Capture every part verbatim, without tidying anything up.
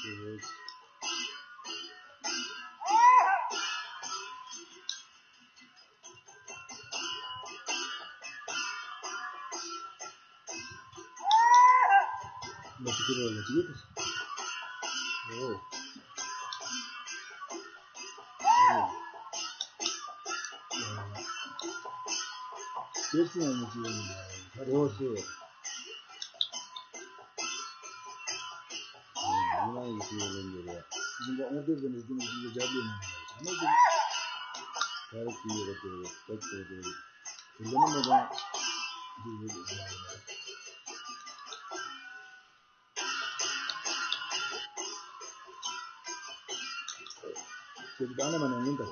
ལ་ཅི་ཀི་ར་ལ་ཅི་ཀི་ཏ། ཨོ། ཨོ། ཡོད་སྲིད་ཡང་མི་ཅི་ཡོད་མི་འདུག་ད་རེ་བ་ཤེས། ང་ཡི་ཤེས་ཡོད་ལེན་འདི་རེད། ཡིན་པ་ཨོ་ཏོ་ཟེར་ནས་ཅི་མི་ཅི་ཡོད་རྒྱབ་ཡོད་མི་འདུག་ད་ནི་ཅི། ད་རེ་ཅི་ཡོད་རེད་དེ་རེད་ད་ཅི་རེད་དེ་རེད། དེ་འདྲ་མི་འདུག་འདི་རེད། ཁྱེད་ཀྱི་ཨ་ནེ་མ་ནེ་ཡིན་ད།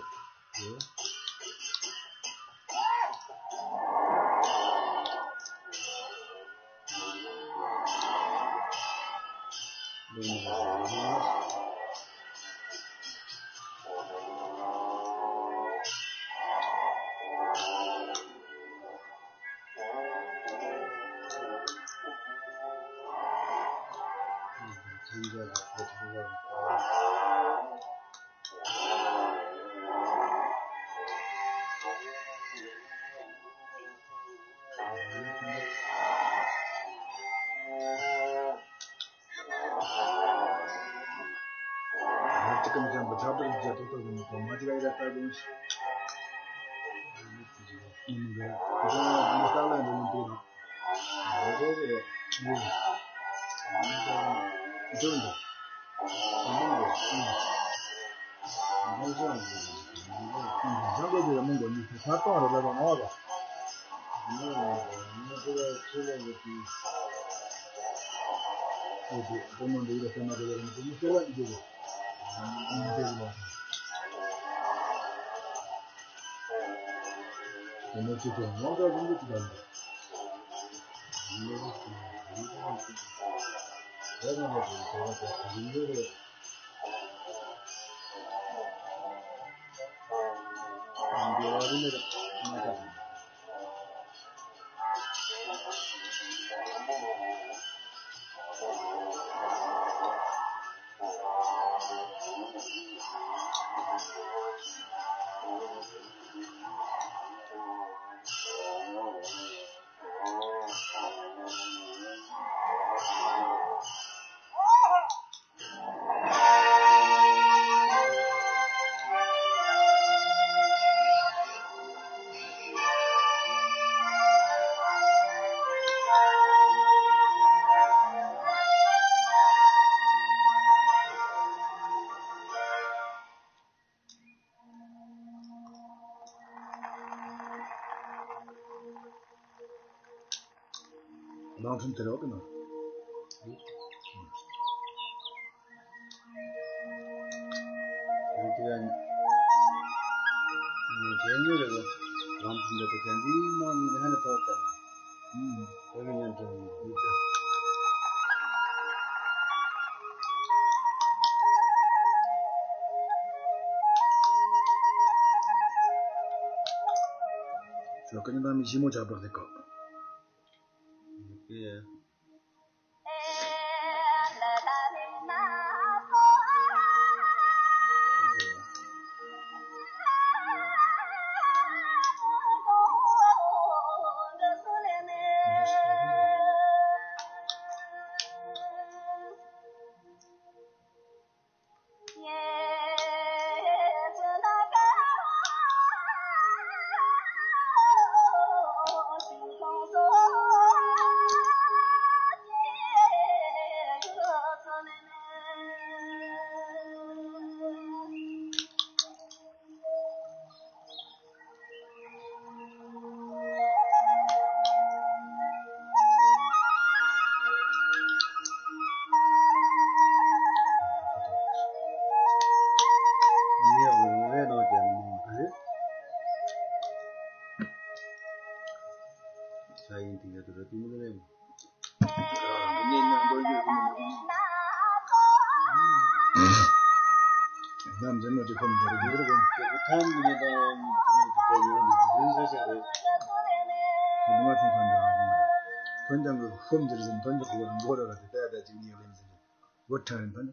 གླང་ཆེན་དེ་རོགས་ཀྱི་ནང་། དེ་ཡང་གལ་ཉེ་རེད། གླང་ཆེན་འདི་དེ་གན་འདིའི་ནང་ནས་ཧ་ནས་ཐོག་ཏུ། ཨུམ། དེ་གི་ཉན་དུ་ཡོད་དེ། ཞོགས་ཀ་ཉི་མ་མི་ཞིམ་མོ་ཆགས་པར་ལེགས་གོ། ས་ཡིན་དེ་ག་དུ་ར་དུ་མི་ལ་ལེ། ནམ་ཟེར་ནོ་ཅི་ཁོམ་འདི་རེད་འདི་རེད་གོ། ཐམ་གི་ནི་དང་ཡིན་ཟེར་ཟེར་རེད། ཁོ་ནི་མ་ཐུང་ཁོན་ཀྱང་ཁོན་ཀྱང་གི་ཁོམ་འདིར་ཟིན་ཐོན་ཀྱི་ཁོ་མགོ་ར་ར་དེ་ལྟ་ཡ་ད་ཅིག་ནི་ཡ་ལེན་ཟིན་གོ་ཁྲ་རིན་ཕན།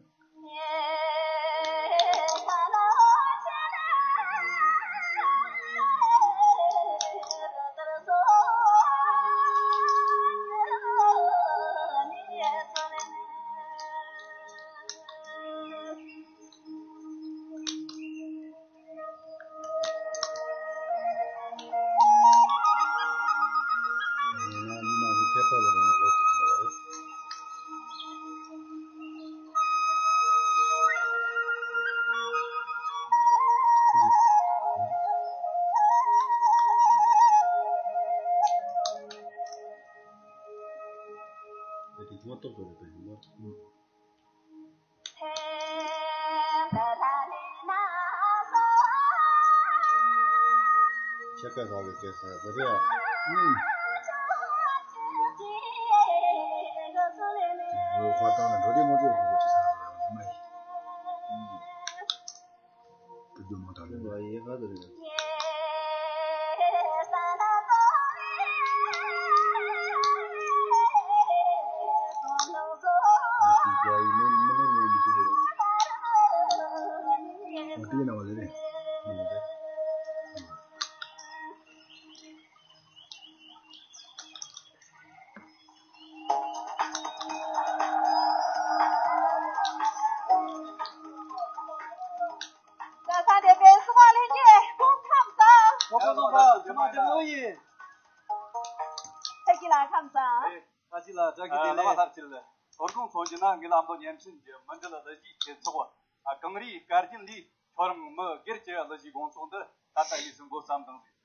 དེ་ཐོག་ཏོག་ཏོ་རེད་པས་ཡིན་ན། ཆེ་ཁ་ཁ་གི་སྐད་ཆ་དེ་རེད། ཨུམ། འགྲོ་ཁ་བཏང་ན་འགྲོ་དེ་མོ་ཅོ་གོ་གོ་ཅི་ས་རེད་མ་ཡིན། ཨུམ། དེ་དུ་མ་ཐག་ལས་ཡེ་ཧ་དེ་རེད། ལ་ས་དེ་པའི་སུ་མ་ལེན་གྱི་ཁོང་ཁམས་བཟང་། ཁོང་ཁམས་བཟང་། ཁྱིམ་མ་ཁྱིམ་མོ་ཡིན། ཕ་གི་ལ་ཁམས་བཟང་། ཨེ། ཁ་ཅིག་ལ་བཀྲ་ཤིས་བདེ་ལེགས། ལ་ལ་ཧར་ཆིལ་ལ། ཐོར་ཁུང་ཚོ་བཞི་ན་ངེད་ལ་ཨ་མདོ་བརྙན་འཕྲིན་གྱི་མི་འགྲུལ་གླུ་གཞས་ཆེད་ཚོགས་ཨ་གངས་རིའི་སྐར་རྒྱན་ལས་ཁྱོད་རང་མི་སྒེར་གྱི་གླུ་གཞས་དགོང་ཚོགས་འདི་ད་ལྟ་ཡིས་སུ་འགོ་བརྩམས་དང་ཟིག་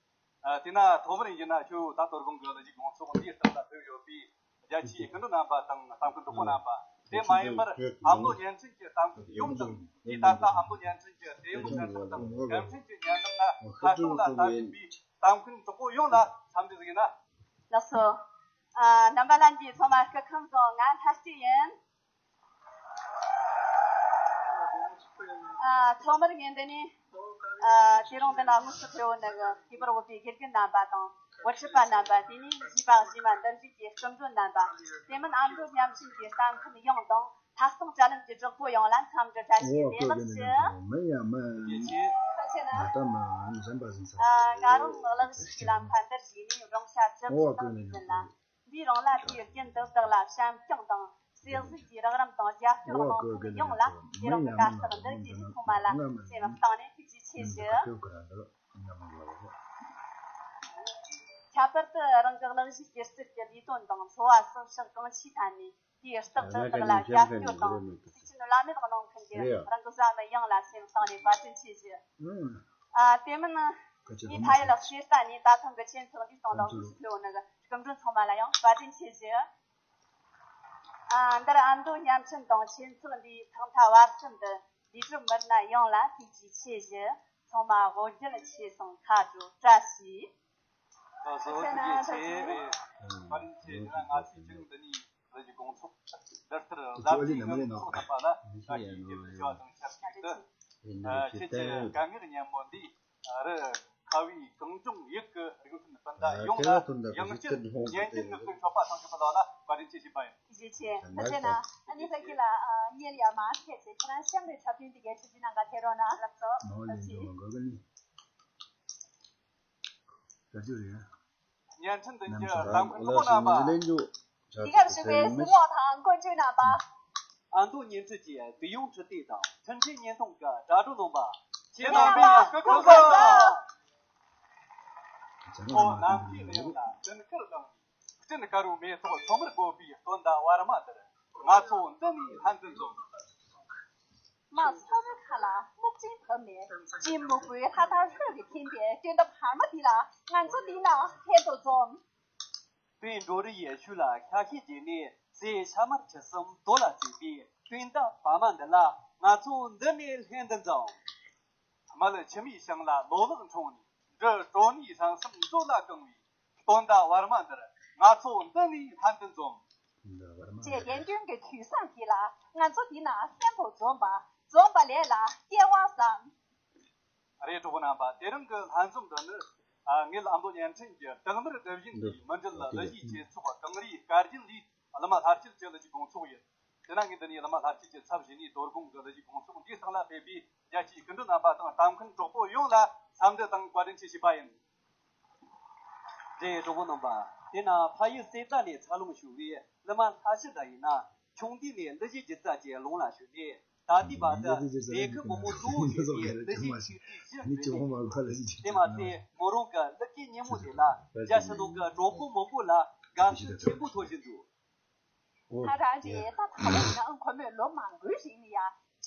ཨ་དེ་ན་ཐོག་མར་ཡིན་ན་ཁྱོད་ད་ཐོར་ཁུང་གི་གླུ་གཞས་དགོང་ཚོགས་འདིའི་སྟེང་ལ་ཕེབས་ཡོད་པའི་རྒྱ་ཆེའི་སྐུ་མགྲོན་རྣམ་པ་དང་གཏམ་མཁན་གྲོགས་པོ་རྣམ་པ། དེ་མ་ཡིན་པར་ཨ་མདོ་བརྙན་འཕྲིན་གྱི་གཏམ་མཁན་ཡོངས་དང་དེ་ད་ལྟ་ཨ་མདོ་བརྙན་འཕྲིན་གྱི་ལྟད་མོ་གསན་སྟངས་དང་འགན་འཁྲི་གྱི་ཉམས་མྱོང་ལ་ཁ་སྐོང་ལ་ལྟ་བཞིན་པའི་གཏམ་མཁན་གྲོགས་པོ་ཡོངས་ལ་འཚམས་འདྲི་ཞུ་ན། ལགས་སོ། ཨ། རྣམ་པ་ལྷན་རྒྱས་ཚང་མ་སྐུ་ཁམས་བཟང་། ང་ལྷ་སྐྱིད་ཡིན། ཨ། ཐོག་མར་ངས་འདི་ནས། ཨ། དེ་རིང་འདི་ན་དངོས་སུ་ཕེབས་པའི་ནི་གུས་པར་འོས་པའི་དགེ་རྒན་རྣམ་པ་དང་། འགོ་ཁྲིད་པ་རྣམ་པ། དེ་ནས་གཞས་པ་གཞས་མ་འདི་འཇུག་གི་སྐུ་མགྲོན་རྣམ་པ། དེ་མིན་ཨ་མདོ་བརྙན་འཕྲིན་གྱི་གཏམ་མཁན་ཡོངས་དང་། ལྷ་སྟེང་དྲ་ལམ་གྱི་གྲོགས་པོ་ཡོངས་ལ་འཚམས་འདྲི་བཀྲ་ཤིས་བདེ་ལེགས་ཞུ། མི་ཡ་མི། ཐུགས་རྗེ་ཆེ། ད་ལྟ་མི་གཞན་པ་ཟིན་ས། ཨ། ང་རང་གླུ་གཞས་ཀྱི་ལམ་ཁ་འདིར་ཞུགས་ནས་བགྲང་བྱ་བཅུ་བཞི་བཏང་ནས་ཡིན་ལ། འདིའི་རིང་ལ་དེའི་རྒྱུན་དུ་བདག་ལ་བྱམས་སྐྱོང་དང་། བསྲེ་གཟུགས་ཀྱི་རགས་རིམ་དང་རྒྱབ་སྐྱོར་གནང་མཁན་ཡོངས་ལ་དེ་རིང་གི་གར་སྟེགས་འདིར་ཁྱེད་ཚོ་ཚང་མ་ལ་སེམས་གཏིང་ནས་ཐུགས་རྗེ་ཆེ་ཞུ། ཁྱད་པར་དུ་རང་གི་གླུ་གཞས་སྒྱུ་རྩལ་གྱི་ལས་དོན་དང་འཚོ་བ་གསོག་ཕྱོགས་གང་ཅིའི་ཐད་ནས། དེའི་རྟག་ཏུ་བདག་ལ་རྒྱབ་སྐྱོར་དང་། གཟི་བྱིན་བླ་མེད་གནང་མཁན་གྱི་རང་གི་བཟའ་མི་ཡོངས་ལ་སེམས་གཏིང་ནས་བཀའ་དྲིན་ཆེ་ཞུ། ཨ། དེ་མིན་ངས་ཐ་ཡི་ལ་གསེར་རྟ་ནས་ད་ཐེངས་ཀྱི་ཆེད་མཚོན་འདིའི་སྟེང་ལ་དངོས་སུ་ཕེབས་ནི་སྐུ་མགྲོན་ཚང་མ་ལ་ཡང་བཀའ་དྲིན་ཆེ་ཞུ། ཨ། འདིར་ཨ་མདོ་བརྙན་འཕྲིན་དང་ཆེད་མཚོན་འདིའི་ཐོག་མཐའ་བར་གསུམ་དུ་ལས་སྒྲུབ་མི་སྣ་ཡོངས་ལ་ཐུགས་རྗེ་ཆེ་ཞུ། ཚང་མ་དབུ་འབྱེད་ཆེ་སོང་། ཁ་དྲོ་བཀྲ་ཤིས། ལགས་སོ། ཐུགས་རྗེ་ཆེ། བཀའ་དྲིན་ཆེ། ང་ཚོའི་ཆེད་དུ་འདི་ནས་གླུ་གཞས་དགོང་ཚོགས་འདི་ལྟར་བཟའ་བཅའི་ངང་ཚོགས་ཐུབ་པ་ལ་བཀྲ་ཤིས་བདེ་ལེགས་ཞུ་བ་དང་ཆབས་ཅིག་ཏུ། ཨ། ཁྱེད་ཀྱི་དཀའ་ངལ་སྙན་མོ་འདི་རུ་ཁ་བའི་གངས་ལྗོངས་ཡུལ་གྱི་རིག་གཞུང་སྤུན་ཟླ་ཡོངས་ལ་ཡང་བསྐྱར་སྙན་འགྱུར་ནུབ་ཏུ་མཆོད་པ་དང་བཅས་པ་ལ་བཀའ་དྲིན་ཆེ་ཞུས་པ་ཡིན། ཐུགས་རྗེ་ཆེ། ཐུགས་རྗེ་ཆེ་གནང་། ཨ་ནི་ཕ་གི་ལ་ཨ་བརྙན་ཡར་མར་ཐེབས་ཏེ་ཁྱེད་རང་གཤམ་རེ་འཁྲབ་སྟོན་འདི་གའི་ཁྲིད་ཀྱི་ནང་ག་ཐེ་རོགས་གནང་། ལགས་སོ། ཐུགས་རྗེ་ཆེ། བརྙན་འཕྲིན་མདུན་གྱི་གཏམ་མཁན་གྲོགས་པོ་རྣམ་པ། འདི་གར་བཞུགས་པའི་གཟིགས་མོ་དང་འགོ་འདྲེན་རྣམ་པ། ཨ་མདོ་བརྙན་འཕྲིན་གྱི་དུས་ཡུན་ཁྲི་སྟེགས་དང་འཕྲིན་ཕྲན་བརྙན་ཐུང་གི་དྲ་གྲོགས་རྣམ་པ། ཁྱེད་རྣམ་པའི་སྐུ་ཁམས་བཟང་། ཁོ་ནམ་མཁའི་གླུ་དབྱངས་ལ་སྤྲིན་དཀར་ལངས་ནས། སྤྲིན་དཀར་བོའི་མེ་ཏོག་ཐོག་མར་བཀོད་པའི་སྟོན་ཟླ་བར་མ་འདིར་ང་ཚོ་འདི་ནས་ལྷན་འཛོམས། རྨ་ས་རུ་ཁ་ལ་སྨུག་ཆེན་བབས་ནས་སྤྲིན་སྨུག་པོའི་ལྷ་ཐང་ལྷོད་དེ་ཁེངས་པའི་སྟོན་ཟླ་བར་མ་འདི་ལ་ང་ཚོ་འདི་ན་ལྷན་དུ་འཛོམས། དུད་འགྲོ་རི་ཡི་ཤུལ་ལ་ཤ་ཤེད་རྒྱས་ནས་སའི་ཤ་མར་ཆུ་གསུམ་རྡོ་ལ་བརྩིས་པའི་སྟོན་ཟླ་བར་མ་འདི་ལ་ང་ཚོ་འདི་ནས་ལྷན་དུ་འཛོམས། མལ་ཆུ་མིག་ཞིང་ལ་ལོ་ལེགས་འཁྲུངས་ནས་འབྲུ་དྲོ་ནས་ཧྲེང་ཧྲེང་འབྲོ་ལ་གང་བའི་སྟོན་ཟླ་བར་མ་འདིར་ང་ཚོ་འདི་ནས་ལྷན་དུ་འཛོམས། ཅེས་དགེ་འདུན་གྱི་དུས་བཟང་འདི་ལ་ང་ཚོ་འདི་ན་གསོན་པོ་འཛོམས་པ། འཛོམས་པ་ལས་ལ་སྐལ་བ་བཟང་། རེད། གྲོགས་པོ་རྣམ་པ། དེ་རིང་གི་ལྷན་འཛོམས་འདི་ནི་ཨ་ངེད་ཨ་མདོ་བརྙན་འཕྲིན་གྱི་རྟགས་མར་སྒྲུབ་བཞིན་པའི་མི་འགྲུལ་གླུ་གཞས་ཆེད་ཚོགས་གངས་རིའི་སྐར་རྒྱན་ལས་གླུ་མ་ལྷ་ཆེན་གྱི་གླུ་གཞས་དགོང་ཚོགས་ཡིན། དེ་ན་ངས་འདི་ནས་གླུ་མ་ལྷ་ཆེན་གྱི་ཚབ་བྱས་ནས་དོ་དགོང་གི་གླུ་གཞས་དགོང་ཚོགས་འདིའི་སྟེང་ལ་ཕེབས་པའི་རྒྱ་ཆེའི་སྐུ་མགྲོན་རྣམ་པ་དང་གཏམ་མཁན་གྲོགས་པོ་ཡོངས་ལ་འཚམས་འདྲི་དང་བཀའ་དྲིན་ཆེ་ཞུས་པ་ཡིན། རེད། གྲོགས་པོ་རྣམ་པ། དེ་ན་ཕ་ཡུལ་གསེར་རྟ་ནས་འཚར་ལོངས་བྱུང་བའི་གླུ་མ་ལྷ་ཞི་དག་ཡིན་ན། ཆུང་དུས་ནས་གླུ་གཞས་སྒྱུ་རྩལ་གྱི་ལམ་ལ་ཞུགས་ནས། ད་ལྟའི་བར་དུ་སྡེ་ཁུལ་མང་པོ་གཙོ་བོ་བྱས་ཏེ་གླུ་གཞས་ཆོས་སྡེ་བཞི་འཛུགས་ཏེ། དེ་མ་ཟད་མོ་རང་གི་གླུ་སྐད་སྙན་མོ་དེ་ལ་རྒྱ་ཕྱི་ནང་གི་གྲོགས་པོ་མང་པོ་ལ་དགའ་བསུ་ཆེན་པོ་ཐོབ་བཞིན་འདུག་ཨོ། ད་རང་རེད། ད་ད་ལྟ་ཡིན་ན་ཁོ་མོས་ལོ་མང་པོའི་རིང་ནས་ཡང་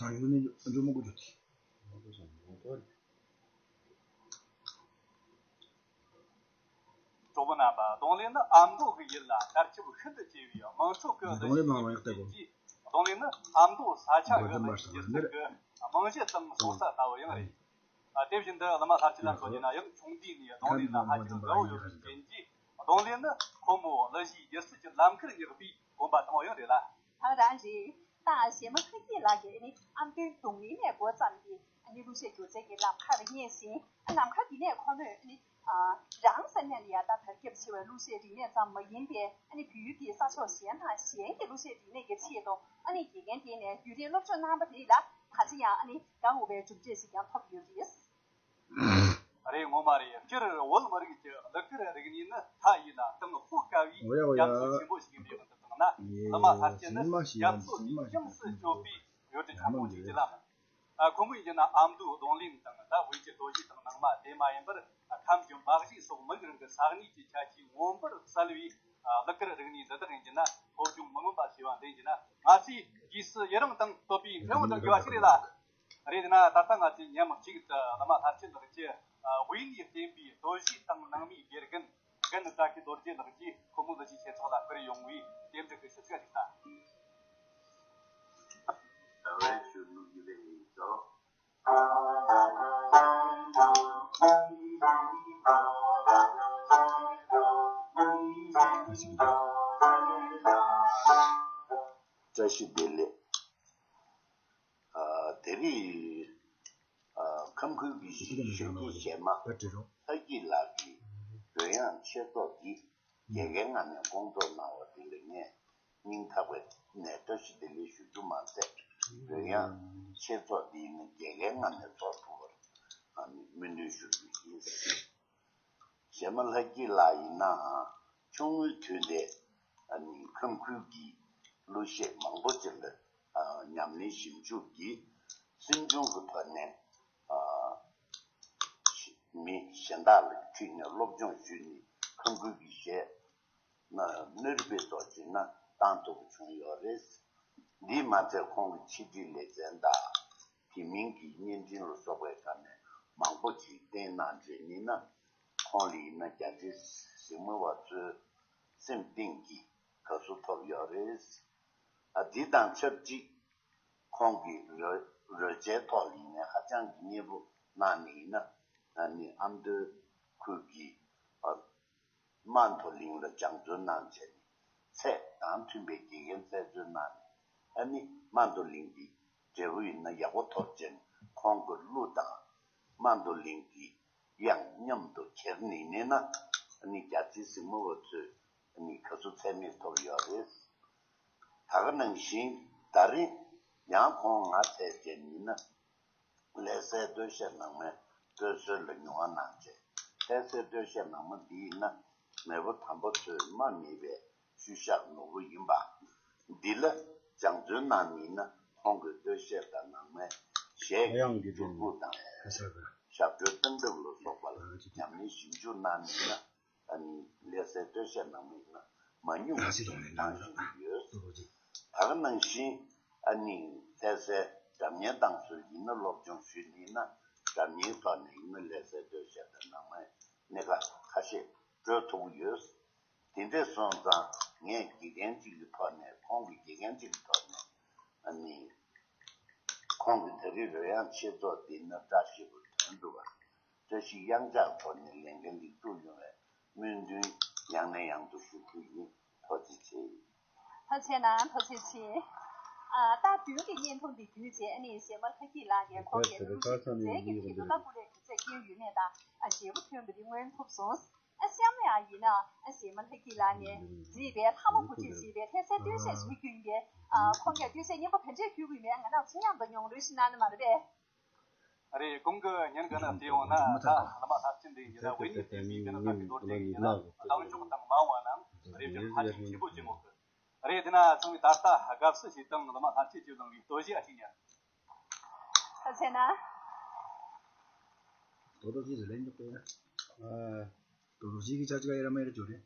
ད་ཡོད་ནི་འཇོག་མི་དགོས་འདུག་སྟེ། གྲོགས་པོ་རྣམ་པ། གདོང་ལེན་ནི་ཨ་མདོ་གི་ཡུལ་ལ་དར་ཁྱབ་ཤིན་ཏུ་ཆེ་བའི་དམངས་ཁྲོད་ཀྱི་གདོང་ལེན་གླུ་གཞས་ཡིན་པའི་རྐྱེན་གྱིས། གདོང་ལེན་ནི་ཨ་མདོ་ས་ཆ་གི་གླུ་གཞས་སྒྱུ་རྩལ་གྱི་རྨང་གཞི་དང་སྲོག་རྩ་ལྟ་བུ་ཡང་རེད། ཨ། དེ་བཞིན་དུ་བླ་མ་ལྷ་ཆོས་ལགས་མཆོག་ཡིན་ན་ཡང་ཆུང་དུས་ནས་གདོང་ལེན་ལ་ཧ་ཅང་དགའ་བོ་ཡོད་པའི་རྐྱེན་གྱིས། གདོང་ལེན་ནི་ཁོ་མོ་གླུ་གཞས་སྒྱུ་རྩལ་གྱི་ལམ་ཁར་ཡག་པའི་གོམ་པ་དང་པོ་ཡང་རེད་ལ། ཨ། རང་རེད། ད་གཞས་མ་ལྷ་སྐྱིད་ལགས་ཀྱིས་ནི་ཨ་མདོའི་གདོང་ལེན་ནས་འགོ་བརྩམས་ཏེ་ནི་གླུ་གཞས་སྒྱུ་རྩལ་གྱི་ལམ་ཁར་སྙེག་ཟིན། ལམ་ཁ་འདི་ནས་ཁོ་མོས་ནི་རང་ས་གནས་ལ་ཡང་ད་དར་ཁྱབ་ཆེ་བའི་གླུ་གཞས་རིག་གནས་ཙམ་མ་ཡིན་པའི་ནི་བོད་ཀྱི་ས་ཕྱོགས་གཞན་དང་གཞན་གྱི་གླུ་གཞས་རིག་གནས་ཀྱི་ཆེད་དུ་ནི་དགེ་རྒན་བསྟེན་ནས་རྒྱུན་རིང་སློབ་སྦྱོང་གནང་བ་རེད་ལ། ད་ཆ་ཡང་ནི་དགའ་འོས་པའི་གྲུབ་འབྲས་ཤིག་ཀྱང་ཐོབ་ཡོད་རེད། རེད། ངོ་མ་རེད། སྤྱིར་བོད་མི་རིགས་ཀྱི་གླུ་གར་རིག་གནས་ནི་མཐའ་ཡས་ལ་དང་དཔོག་དཀའ་བའི་རྒྱ་མཚོ་ཆེན་པོ་ཞིག་ཡིན་པའི་དབང་དུ་བཏང་ན། བླ་མ་ལྷ་སྐྱིད་ནི་རྒྱ་མཚོ་འདིའི་དབྱིངས་སུ་སྐྱོད་པའི་ཡུལ་གྲུ་ཆེན་པོ་ཞིག་ཡིན་ལ། ཨ། ཁོ་མོས་ཡིན་ན་ཨ་མདོའི་གདོང་ལེན་དང་ད་བོད་ཀྱི་རྡོ་རྗེ་དང་ནང་མ་དེ་མ་ཡིན་པར་ཁམས་ཀྱི་འབའ་གཞས་སོགས་མི་རིགས་རང་གི་ས་གནས་ཀྱི་ཁྱད་ཆོས་མངོན་པར་གསལ་བའི་གླུ་གར་རིག་གནས་འདི་དག་ཡིན་གྱི་ན་སློབ་སྦྱོང་མི་མངོན་པ་བྱས་པ་འདི་ཡིན་གྱི་ན། ང་ཚོས་རྗེས་སུ་ཡི་རང་དང་བསྟོད་པའི་ཕན་ཡོན་དང་དགེ་བ་ཞིག་རེད་ལ། རེད། དེ་ན་ད་ལྟ་ང་ཚོས་མཉམ་གཅིག་ཏུ་བླ་མ་ལྷ་སྐྱིད་ལགས་ཀྱི་དབུས་ནས་བསྟན་པའི་རྡོ་རྗེ་དང་ནང་མའི་དགེ་རྒན་རྒན་བཀྲ་ཤིས་རྡོ་རྗེ་ལགས་ཀྱིས་ཁོ་མོ་གླུ་གཞས་ཆེ་ཚོགས་ལ་བསྐུར་ཡོང་བའི་རྟེན་འབྲེལ་གྱི་ཞུ་ཚིག་ཞིག་ད། བཀྲ་ཤིས་བདེ་ལེགས། ཨ། དེ་རིང་། ཨ། ཁམས་ཁུལ་གྱི་གཞོན་སྐྱེས་གཞས་མ་ལྷ་སྐྱིད་ལགས་ཀྱི་རོལ་དབྱངས་ཆེད་ཚོགས་འདི་དགེ་རྒན་ངག་ནས་སྐོང་ཚོགས་གནང་བ་དེ་ལ་ངས་སྙིང་ཐག་པ་ནས་བཀྲ་ཤིས་བདེ་ལེགས་ཞུ་རྒྱུ་མ་ཟད། རོལ་དབྱངས་ཆེད་ཚོགས་འདིའི་ནི་དགེ་རྒན་ངག་ནས་ཚོགས་ཐུབ་པར་ཨ་ནི་སྨོན་འདུན་ཞུ་རྒྱུ་ཡིན། གཞས་མ་ལྷ་སྐྱིད་ལགས་ཡིན་ནའང་ཆུང་ངུའི་དུས་ནས་ཨ་ནི་ཁམས་ཁུལ་གྱི་གླུ་གཞས་མང་པོ་ཅིག་ལ་ཨ་ཉམས་ལེན་ཞིབ་འཇུག་གིས་སེམས་བྱུང་གི་ཐོག་ནས་ཨ་མི་གཞན་དག་ལ་ཁྲིད་ནས་སློབ་སྦྱོང་ཞུས་ནས་ཁམས་ཁུལ་གྱི་གཞས་ནི་ནུས་པའི་ཐོག་ཅིག་ན་བཏང་ཐུབ་པ་བྱུང་ཡོད་རེད། འདིས་མ་ཚད་ཁོང་གི་ཕྱི་དྲིལ་ལེ་ཚན་དང་། དེ་མིན་གྱི་བརྙན་འཕྲིན་ལ་སོགས་པའི་ཁ་ནས་མང་པོ་ཅིག་བསྟན་གནང་བྱས་ནི་ན། ཁོང་ལ་ཡིན་ན་རྒྱ་ཆེའི་གཟིགས་མོ་བ་ཚོའི་སེམས་གཏིང་གི་དགའ་བསུ་ཐོབ་ཡོད་རེད། ཨ། འདི་དང་ཆབས་ཅིག་ཁོང་གི་རོལ་རོལ་ཆའི་ཐོག་ལ་ཡིན་ནའི་ཧ་ཅང་གི་མཉེས་པོ་གནང་ནི་ཡིན་ན། ཨ་ནི་ཨ་མདོའི་ཁུལ་གྱི་ཨ། རྨ་མདོ་གླིང་ལ་སྦྱང་བརྩོན་གནང་བྱས་ནས་ཚད་དང་མཐུན་པའི་དགེ་རྒན་རྩལ་འཚོལ་གནང་ནས། ཨ་ནི་རྨ་མདོ་གླིང་གི་འབྲས་བུ་ཡིན་ན་ཡག་པོ་ཐོབ་ཅིང་། ཁོང་གི་གླུ་དང་རྨ་མདོ་གླིང་གི་དབྱངས་མཉམ་དུ་གྱེར་ནས་ནི་ན། ཨ་ནི་རྒྱ་ཆེའི་གཟིགས་མོ་བ་ཚོས་ཨ་ནི་དགའ་བསུ་ཚད་མེད་ཐོབ་ཡོད་རེད། ད་ག་ནང་བཞིན་ད་རེས་ཡང་ཁོང་ང་འཚོལ་བྱས་ནི་ན། ལྷ་སའི་སྟོད་གཞས་ནང་མའི་སྟོད་གསོལ་ལ་མྱོང་བ་གནང་བྱས། ལྷ་སའི་སྟོད་གཞས་ནང་མ་འདི་ཡིན་ན་མེས་པོ་དམ་པ་ཚོའི་རྨ་མེད་པའི་ཤུལ་བཞག་ནོར་བུ་ཡིན་པ། འདི་ལ་སྦྱང་བརྩོན་གནང་ནི་ཡིན་ན་ཁོང་གི་སྟོད་གཞས་དང་ནང་མའི་གཞས་ཀྱི་འགྱུར་ཁུག་དང་། ཞབས་བྲོའི་སྟངས་སྟབས་ལ་སོགས་པ་ལ་ཉམས་ལེན་ཞིབ་འཇུག་གནང་ནི་ཡིན་ན། ཨ་ནི་ལྷ་སའི་སྟོད་གཞས་ནང་མ་ཡིན་ན་མང་ཉུང་གི་གཏོང་ཡོང་གི་ཡོད། ད་ག་ནང་བཞིན་ཨ་ནི་ལྷ་སའི་སྒྲ་སྙན་ཏང་སྲོལ་ཡིན་ན་སློབ་སྦྱོང་ཞུས་ནི་ཡིན་ན། སྒྲ་སྙན་ཐོག་ནས་ཡིན་ན་ལྷ་སའི་སྟོད་གཞས་དང་ནང་མའི་གནད་འགག་ཁ་ཤས་སྤྲོད་ཐུབ་ཀྱི་ཡོད། དེ་འདྲ་སོང་ཙང་ངས་དགེ་རྒན་གཅིག་གི་ཐོག་ནས། ཁོང་གི་དགེ་རྒན་གཅིག་གི་ཐོག་ནས་ཨ་ནི་ཁོང་གི་ད་རེས་རོལ་དབྱངས་ཆེད་ཚོགས་འདི་ནི་བཀྲ་ཤིས་པ་དོན་གྲུབ་པ། བཀྲ་ཤིས་གཡང་འཇགས་ཐོག་ནས་ལས་འགན་ལེགས་གྲུབ་ཡོང་བའི་སྨོན་འདུན་ཡང་ནས་ཡང་དུ་ཞུ་རྒྱུ་ཡིན། ཐུགས་རྗེ་ཆེ། ཐུགས་རྗེ་གནང་། ཐུགས་རྗེ་ཆེ། ཨ། ད་མདུན་གྱི་བརྙན་ཐུང་འདི་བརྒྱུད་བྱས་ཨ་ནི་གཞས་མ་ལྷ་སྐྱིད་ལགས་ཀྱིས་ཁོང་གི་གླུ་གཞས་སྒྱུ་རྩལ་གྱི་ཐད་དུ་ད་སྐུ་ལས་སྒྱུ་རྩལ་སྐྱོན་ཡོད་མེད་དང་། ཨ། ཞེ་པོ་ཐོན་པ་འདི་མངོན་ཐུབ་སོང་། ཨ། གཤམ་ལ་ཡང་ཡིན་ན། ཨ། གཞས་མ་ལྷ་སྐྱིད་ལགས་ནས་མཛད་པའི་ལྷ་མོ་བུ་ཁྲིད་ཅེས་པའི་ལྷ་སའི་སྟོད་གཞས་ཤིག་བརྒྱུད་ཡིན་པས། ཨ། ཁོང་གིས་སྟོད་གཞས་སྙན་པོ་ག་འདྲས་ཕུལ་གྱི་ཡོད་མེད་ང་རང་ཚོ་མཉམ་དུ་མྱོང་རོལ་ཞིག་གནང་ན་མ་རེད་པས། རེད། གོང་གི་ཉིན་གང་ན་བལྟས་ཡོང་ན། ད་བླ་མ་ལྷ་སྐྱིད་འདི་ཡིན་ན་དབུས་ནས་བསྟན་པའི་གཞོན་ནུ་ཁག་གི་རྡོ་རྗེ་ཡིན་ན་གདངས་ཕྱོགས་དང་མ་འོངས་པ་ན་རེ་བ་ཧ་ཅང་ཆེན་པོ་ཅིག་ཡོད་གི། རེད། དེ་ན་ཚང་མས་ད་ལྟ་དགའ་བསུ་ཞིག་དང་བླ་མ་ལྷ་སྐྱིད་ཀྱིས་བླངས་པའི་རྡོ་རྗེ་ཨ་ཅིག་ཉར། ད་བྱས་ན། རྡོ་རྗེ་ཟེར་ལེན་འཇོག་པས། རྡོ་རྗེ་གི་ཆ་ཅིག་ཡ་ར་མ་ཡ་ར་འཇོག་རེད།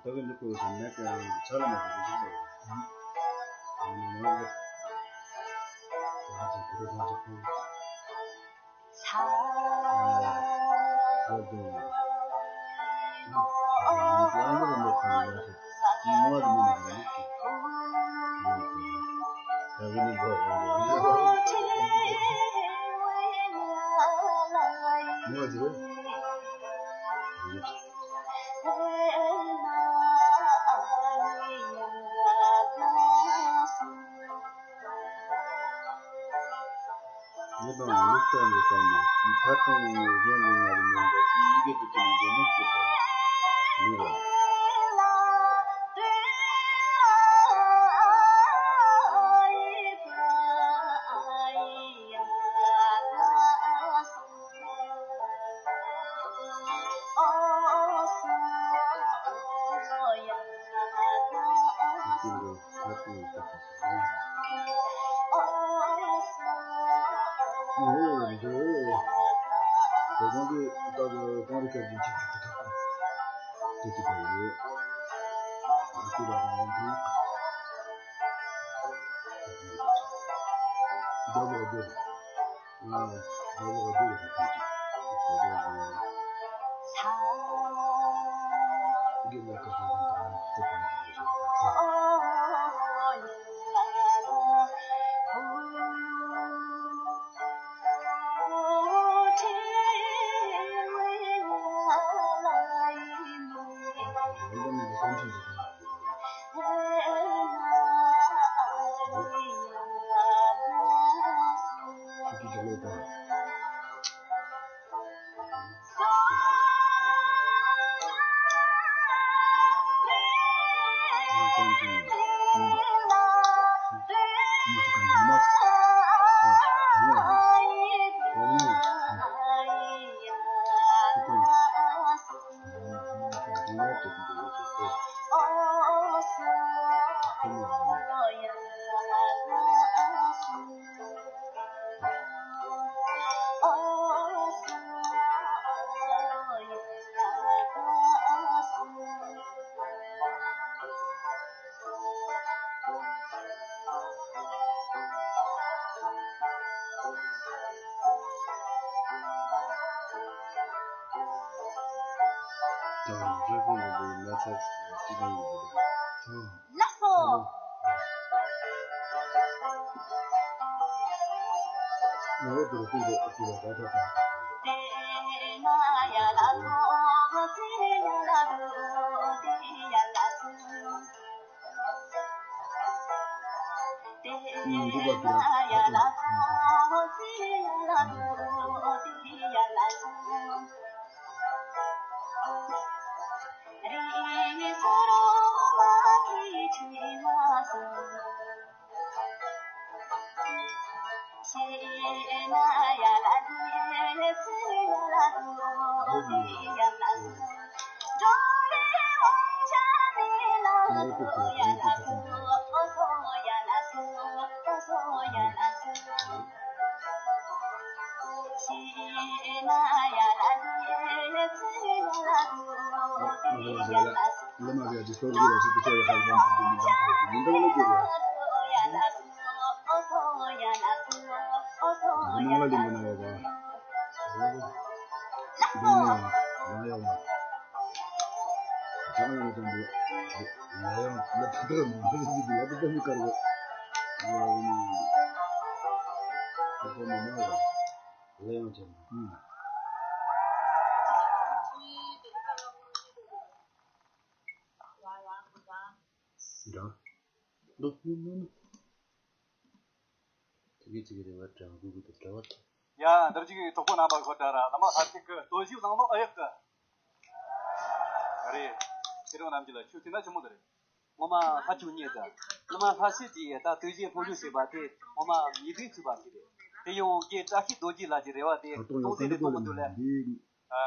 ད་གི་འདི་ཀོ་ཟེར་ནས་ཀྱང་ཆ་ལ་མ་གི་འདི་ཀོ་ཟེར་ནས་ཀྱང་ཆ་ལ་མ་གི། ངས་དང་མིག་ལྟ་འདི་ལྟ་ནས་ཁ་ཐོན་ཡོང་ནས་གཞན་ལ་ང་རེ་མིན་པ་ཅི་ཡི་གེ་དུ་དུ་འདི་ནི་ཅི་དང་མི་ར། ལགས་སོ། འདུག་པ་དེ་ར། འདྲ། ལོ་ཉུང་ཉུང་། དེ་གི་ཅིག་རེ་བ་འདྲ་གུ་གུ་དེ་འདྲ་བ་དང་། ཡ། འདིར་ཅིག་གྲོགས་པོ་རྣམ་པ་གོ་དྲ་ར་བླ་མ་ལྷ་ཆོས་ཀྱི་སྟོད་གཞས་བླངས་ནོ་ཨ་ཡག་གི་རེད། ཁྱེད་རང་རྣམས་ཀྱི་ལ་ཆུ་ཚིག་ན་ཆི་མོ་དེ་རེད། ངོ་མ་ལྷ་ཆོས་ཉིད་དང་བླ་མ་ལྷ་ཆོས་ཀྱིས་ད་སྟོད་གཞས་སློབ་སྦྱོང་བྱས་པ་དེ་ངོ་མ་ངེས་དོན་ཚུད་པ་ཞིག་རེད། དེ་ཡང་རྒན་བཀྲ་ཤིས་རྡོ་རྗེ་ལགས་ཀྱི་རེ་བ་དེ་ད་དུང་ཡང་དོན་དེ་གཏོང་མི་འདུག་ལ། ཨ།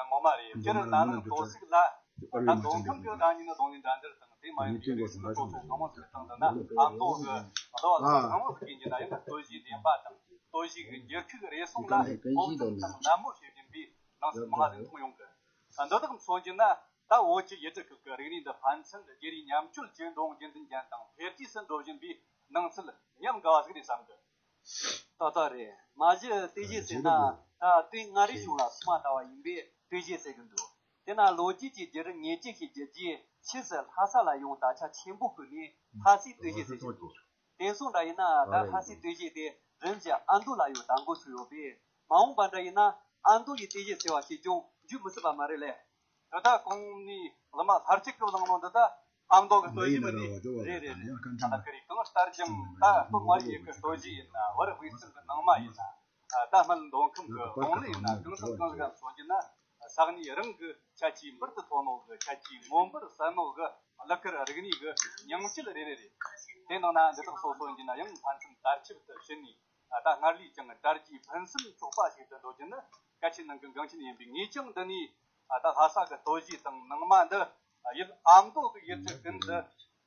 ངོ་མ་རེད། སྤྱིར་ན་ནིང་དོ་སིག་ལ་ད་མདོ་ཁམས་ཀྱི་ད་ཉིན་ནི་རྡུང་ལེན་འདྲ་འདིར་དང་དེ་མ་ཡིན་པའི་རིག་གཞུང་སྤྲོ་ཚོགས་གང་མང་ཞིག་དང་། འདི་ན་ཨ་མདོ་གི་མདོ་བ་ལ་གང་མང་ཞིག་ཡིན་གྱི་ན་ཡང་སྟོད་གཞས་འདེམས་པ་དང་སྟོད་གཞས་ཀྱི་འགྱུར་ཁུག་རེ་ཟུང་ལ་སློབ་སྦྱོང་དང་ནན་མོ་བྱེད་བཞིན་པའི་སྣང་ཚུལ་མང་ང་ཞིག་མཐོང་ཡོང་གི། འདི་དག་མཚོན་རྒྱུ་ན་ད་བོད་ཀྱི་ཡུལ་གྲུ་ཁག་གི་རིག་གནས་འདི་ཕན་ཚུན་བརྗེ་རེས་མཉམ་སྤྱོད་ཀྱི་འགྲོ་འོང་རྒྱུན་ལྡན་ཅན་དང་འཕེལ་རྒྱས་སུ་འགྲོ་བཞིན་པའི་སྣང་ཚུལ་ཉམས་དགའ་བ་ཞིག་རེད་བསམ་གི། ཏག་ཏག་རེད། མ་གཞི་སྟོད་གཞས་ཟེར་ན་ད་སྟོད་མངའ་རིས་གཞུང་ལ་སྲུང་མ་ལྟ་བ་ཡིན་པས་སྟོད་གཞས་ཟེར་གི་འདུག་དེ་ན་ལོ་རྒྱུས་ཀྱི་བརྒྱུད་རིམ་ངེས་ཅན་ཞིག་བརྒྱུད་རྗེས་ཕྱིས་སུ་ལྷ་ས་ལ་ཡང་དར་ཆ་ཆེན་པོ་བརྐོས་ནས་ལྷ་སའི་སྟོད་གཞས་ཟེར་བཞིན་འདུག་དེང་སང་འདྲ་ཡིན་ན་ད་ལྷ་སའི་སྟོད་གཞས་དེ་རིམ་བཞིན་ཨ་མདོ་ལ་ཡང་དར་འགོ་ཚུགས་ཡོད་པས། མ་འོངས་པ་འདྲ་ཡིན་ན་ཨ་མདོ་ཡི་སྟོད་གཞས་ཟེར་བ་ཞིག་ཀྱང་འཇུག་མི་སྲིད་པ་མ་རེད་ལེ། ད་ལྟ་གོང་ནས་བླ་མ་ལྷར་བཅུག་གི་བླངས་ནོ་འདི་ད་ཨ་མདོ་གི་སྟོད་གཞས་མིན་ནི་རེད་རེད་རེད། ད་ཁ་རི་གང་ལྟར་ཀྱང་ད་སྟོད་མངའ་རིས་ཡུལ་གི་སྟོད་གཞས་ཡིན་ན་བར་དབུས་གཙང་གི་ནང་མ་ཡིན་ན། ད་སྨད་མདོ་ཁམས་ཀྱི་གདོང་ལེན་ཡིན་ན་གང་ས་གང་ཟིག་ག་མཚོན་རྒྱུ་ན་ས་གནས་རང་གི་ཁྱད་ཆོས་འབུར་དུ་ཐོན་ནོ་གི་ཁྱད་ཆོས་མངོན་པར་གསལ་ནོ་གི་གླུ་གར་རིག་གནས་གི་ཉིང་བཅུད་རེ་རེ་རེད། དེ་ནང་ན་འདི་དག་སོ་སོ་ཡིན་རྒྱུ་ན་ཡང་ཕན་ཚུན་དར་ཁྱབ་ཏུ་ཕྱིན་ནས། ད་སྔར་ལས་ཀྱང་དར་རྒྱས་ཕུན་སུམ་ཚོགས་པ་ཞིག་ཏུ་འགྲོ་རྒྱུ་ནི་སྐད་ཆའི་ནང་གི་འགངས་ཆེན་ཡིན་པས། ངས་ཀྱང་འདི་ནས་ད་ལྷ་ས་གི་སྟོད་གཞས་དང་ནང་མ་འདི་ཡུལ་ཨ་མདོ་གི་ཡུལ་གྲུ་ཀུན་ཏུ་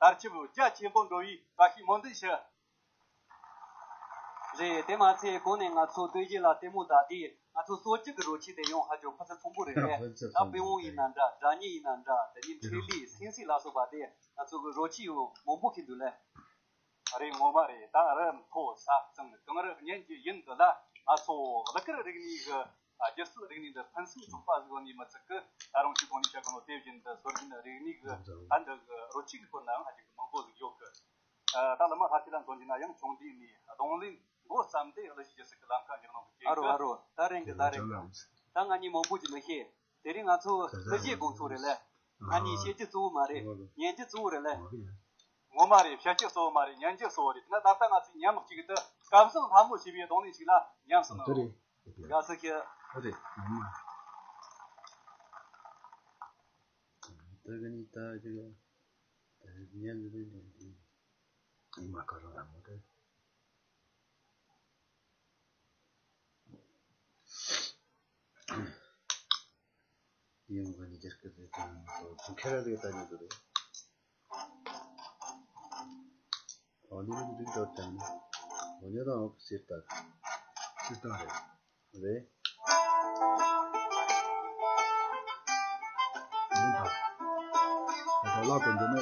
དར་ཁྱབ་རྒྱ་ཆེན་པོ་འགྲོ་བའི་བཀྲ་ཤིས་སྨོན་འདུན་ཞུ། རེད། དེ་མ་ཚད་གོང་ནས་ང་ཚོ་སྟོད་གཞས་ལ་ལྟད་མོ་ལྟ་དུས་ང་ཚོ་གསོ་རྒྱུ་གི་རོལ་ཆས་དེ་ཡང་ཧ་ཅང་ཕུན་སུམ་ཚོགས་པོ་རེད་པས། ད་པི་ཝང་ཡིན་ན་འདྲ། སྒྲ་སྙན་ཡིན་ན་འདྲ། དེ་ནས་འཕྲིན་ལས། སེང་སེ་ལ་སོགས་པ་དེ་ང་ཚོ་གི་རོལ་ཆས་ཡང་མང་པོ་ཞིག་འདུག་ལེ། རེད། ངོ་མ་རེད། ད་རི་མཐོ་ས་གཙང་གངས་རི་གཉན་གྱི་ཡུལ་འདི་ལ་ང་ཚོ་གླུ་གར་རིག་གནས་ཀྱི་སྒྱུ་རྩལ་རིག་གནས་འདི་ཕུན་སུམ་ཚོགས་པ་ཟིག་ཡོད་ནི་མི་ཚད་ཀི། ད་རུང་ཅིག་གོང་ནས་བཤད་གོ་ནོ་དེ་བཞིན་དུ་སྲོལ་རྒྱུན་རིག་གནས་ཀྱི་ད་འདི་གི་རོལ་ཆས་ཀྱི་སྐོར་ན་ཡང་ཧ་ཅང་གི་མང་པོ་ཟིག་ཡོད་གི། ད་བླ་མ་ལྷ་ཆོས་ལ་མཚོན་རྒྱུ་ན་ཡང་ཆུང་དུས་ནས་རྡུང་ལེན་འགོ་བརྩམས་ཏེ་གླུ་གཞས་སྒྱུ་རྩལ་གྱི་ལམ་ཁ་འགྱུར་གནང་གི། ཨ་རོ་ཨ་རོ། ད་རེད་གི། ད་རེད་གི། ད་ང་གཉིས་མང་པོ་ཅིག་མི་ཤེས། དེ་རིང་ང་ཚོ་གླུ་གཞས་དགོང་ཚོགས་རེད་ལེ། ང་གཉིས་བཤད་རྒྱུ་གཙོ་བོ་མ་རེད། ཉན་རྒྱུ་གཙོ་བོ་རེད་ལེ། ངོ་མ་རེད། བཤད་རྒྱུ་གཙོ་བོ་མ་རེད། ཉན་རྒྱུ་གཙོ་བོ་རེད། དེ་ན་ད་ལྟ་ང་ཚོས་མཉམ་གཅིག་ཏུ་སྐབས་བཟང་ལྷ་མོ་ཞེས་པའི་རྡུང་ལེན་ཞིག་ལ་ཉམས་སུ་ལེན་རོགས། དགའ་བསུ་ཞུ། རེད། ངོ་མ། ད་ག་ནི་ད་ཅིག་ད་ཉན་འདི་འདི་འདི་ཉི་མ་ཁ་རང་ལ་མོ་དེ། ཡོང་གི་ནི་རྒྱ་སྐད་དེ་དང་ཁྱེད་རང་ལས་ལྟ་ཉན་དུ་རེད། ཨོ་ནི་མི་འདུག་ཅོ་ཅང་ནི། ཨོ་ཉོ་དང་ཨོ་སིར་ཏག་སིར་ཏག་རེད། རེད། མི་འདུག་ད་ལ་དོན་དུ་ནི།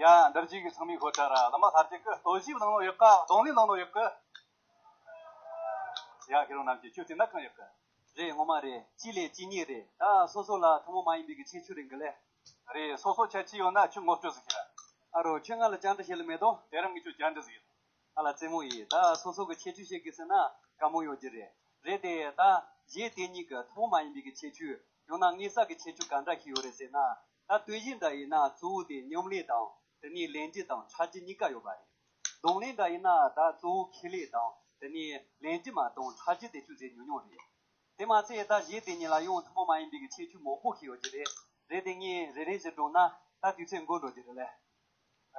ཡ། འདིར་བཞུགས་ཀྱི་ཚང་མའི་ཤོ་ཁྲ་ར་བླ་མ་ལྷ་རྒྱལ་གི་སྟོད་གཞས་བླངས་ནོ་ཡག་ག། རྡུང་ལེན་བླངས་ནོ་ཡག་གི། ཡ། ཁྱེད་རང་རྣམས་ཀྱིས་ཁྱོད་དེ་ན་གང་ཡག་གི། རེད། ངོ་མ་རེད། གཅིག་ལས་གཅིག་རྙེད་རེད། ད་སོ་སོ་ལ་ཐུན་མོང་མ་ཡིན་པའི་གི་ཁྱད་ཆོས་རེད་གི་ལེ། རེད། སོ་སོ་ཁྱད་ཆོས་ཡོད་ན་ཁྱོད་ངོ་སྤྲོད་ཟིག་བྱེད་ར། ཨ་རོ། ཁྱོད་ང་ལ་བཅར་འདྲི་བྱེད་ལེ་མེད་དོ། དེ་རིང་ངས་ཁྱོད་བཅར་འདྲི་ཟིག་ཡིན། ཨ་ལ་རྩེད་མོ་ཡིན། ད་སོ་སོ་གི་ཁྱད་ཆོས་བཤད་དགོས་ཟེར་ན་དཀའ་མོ་ཡོད་རྒྱུ་རེད། རེད་དེ། ད་གཞས་དེ་གཉིས་ཀྱི་ཐུན་མོང་མ་ཡིན་པའི་གི་ཁྱད་ཆོས། ཡང་ན་དངོས་ས་གི་ཁྱད་ཆོས་ག་འདྲ་ཞིག་ཡོད་རེད་ཟེར་ན། ད་སྟོད་གཞས་འདྲ་ཡིན་ན་གཙོ་བོ་དེ་སྙོམ་ལས་དང་། དེ་ནས་ལེན་རྒྱུ་དང་འཁྲབ་རྒྱུ་གཉིས་ཀ་ཡོད་པ་རེད། རྡུང་ལེན་འདྲ་ཡིན་ན་ད་གཙོ་བོ་ཁེ་ལས་དང་། དེ་ནས་ལེན་རྒྱུ་མ་གཏོགས་འཁྲབ་རྒྱུ་དེ་ཚོ་ཟེར་ཉུང་ཉུང་རེད། དེ་མ་ཚད་ད་གཞས་དེ་གཉིས་ལ་ཡང་ཐུན་མོང་མ་ཡིན་པའི་གི་ཁྱད་ཆོས་མང་པོ་ཞིག་ཡོད་རྒྱུ་རེད། རེད་དེ། ངས་རེ་རེ་བཞིན་བགྲངས་ན་ད་དུས་ཚོད་འགོར་འགྲོ་རྒྱུ་རེད་ལེ།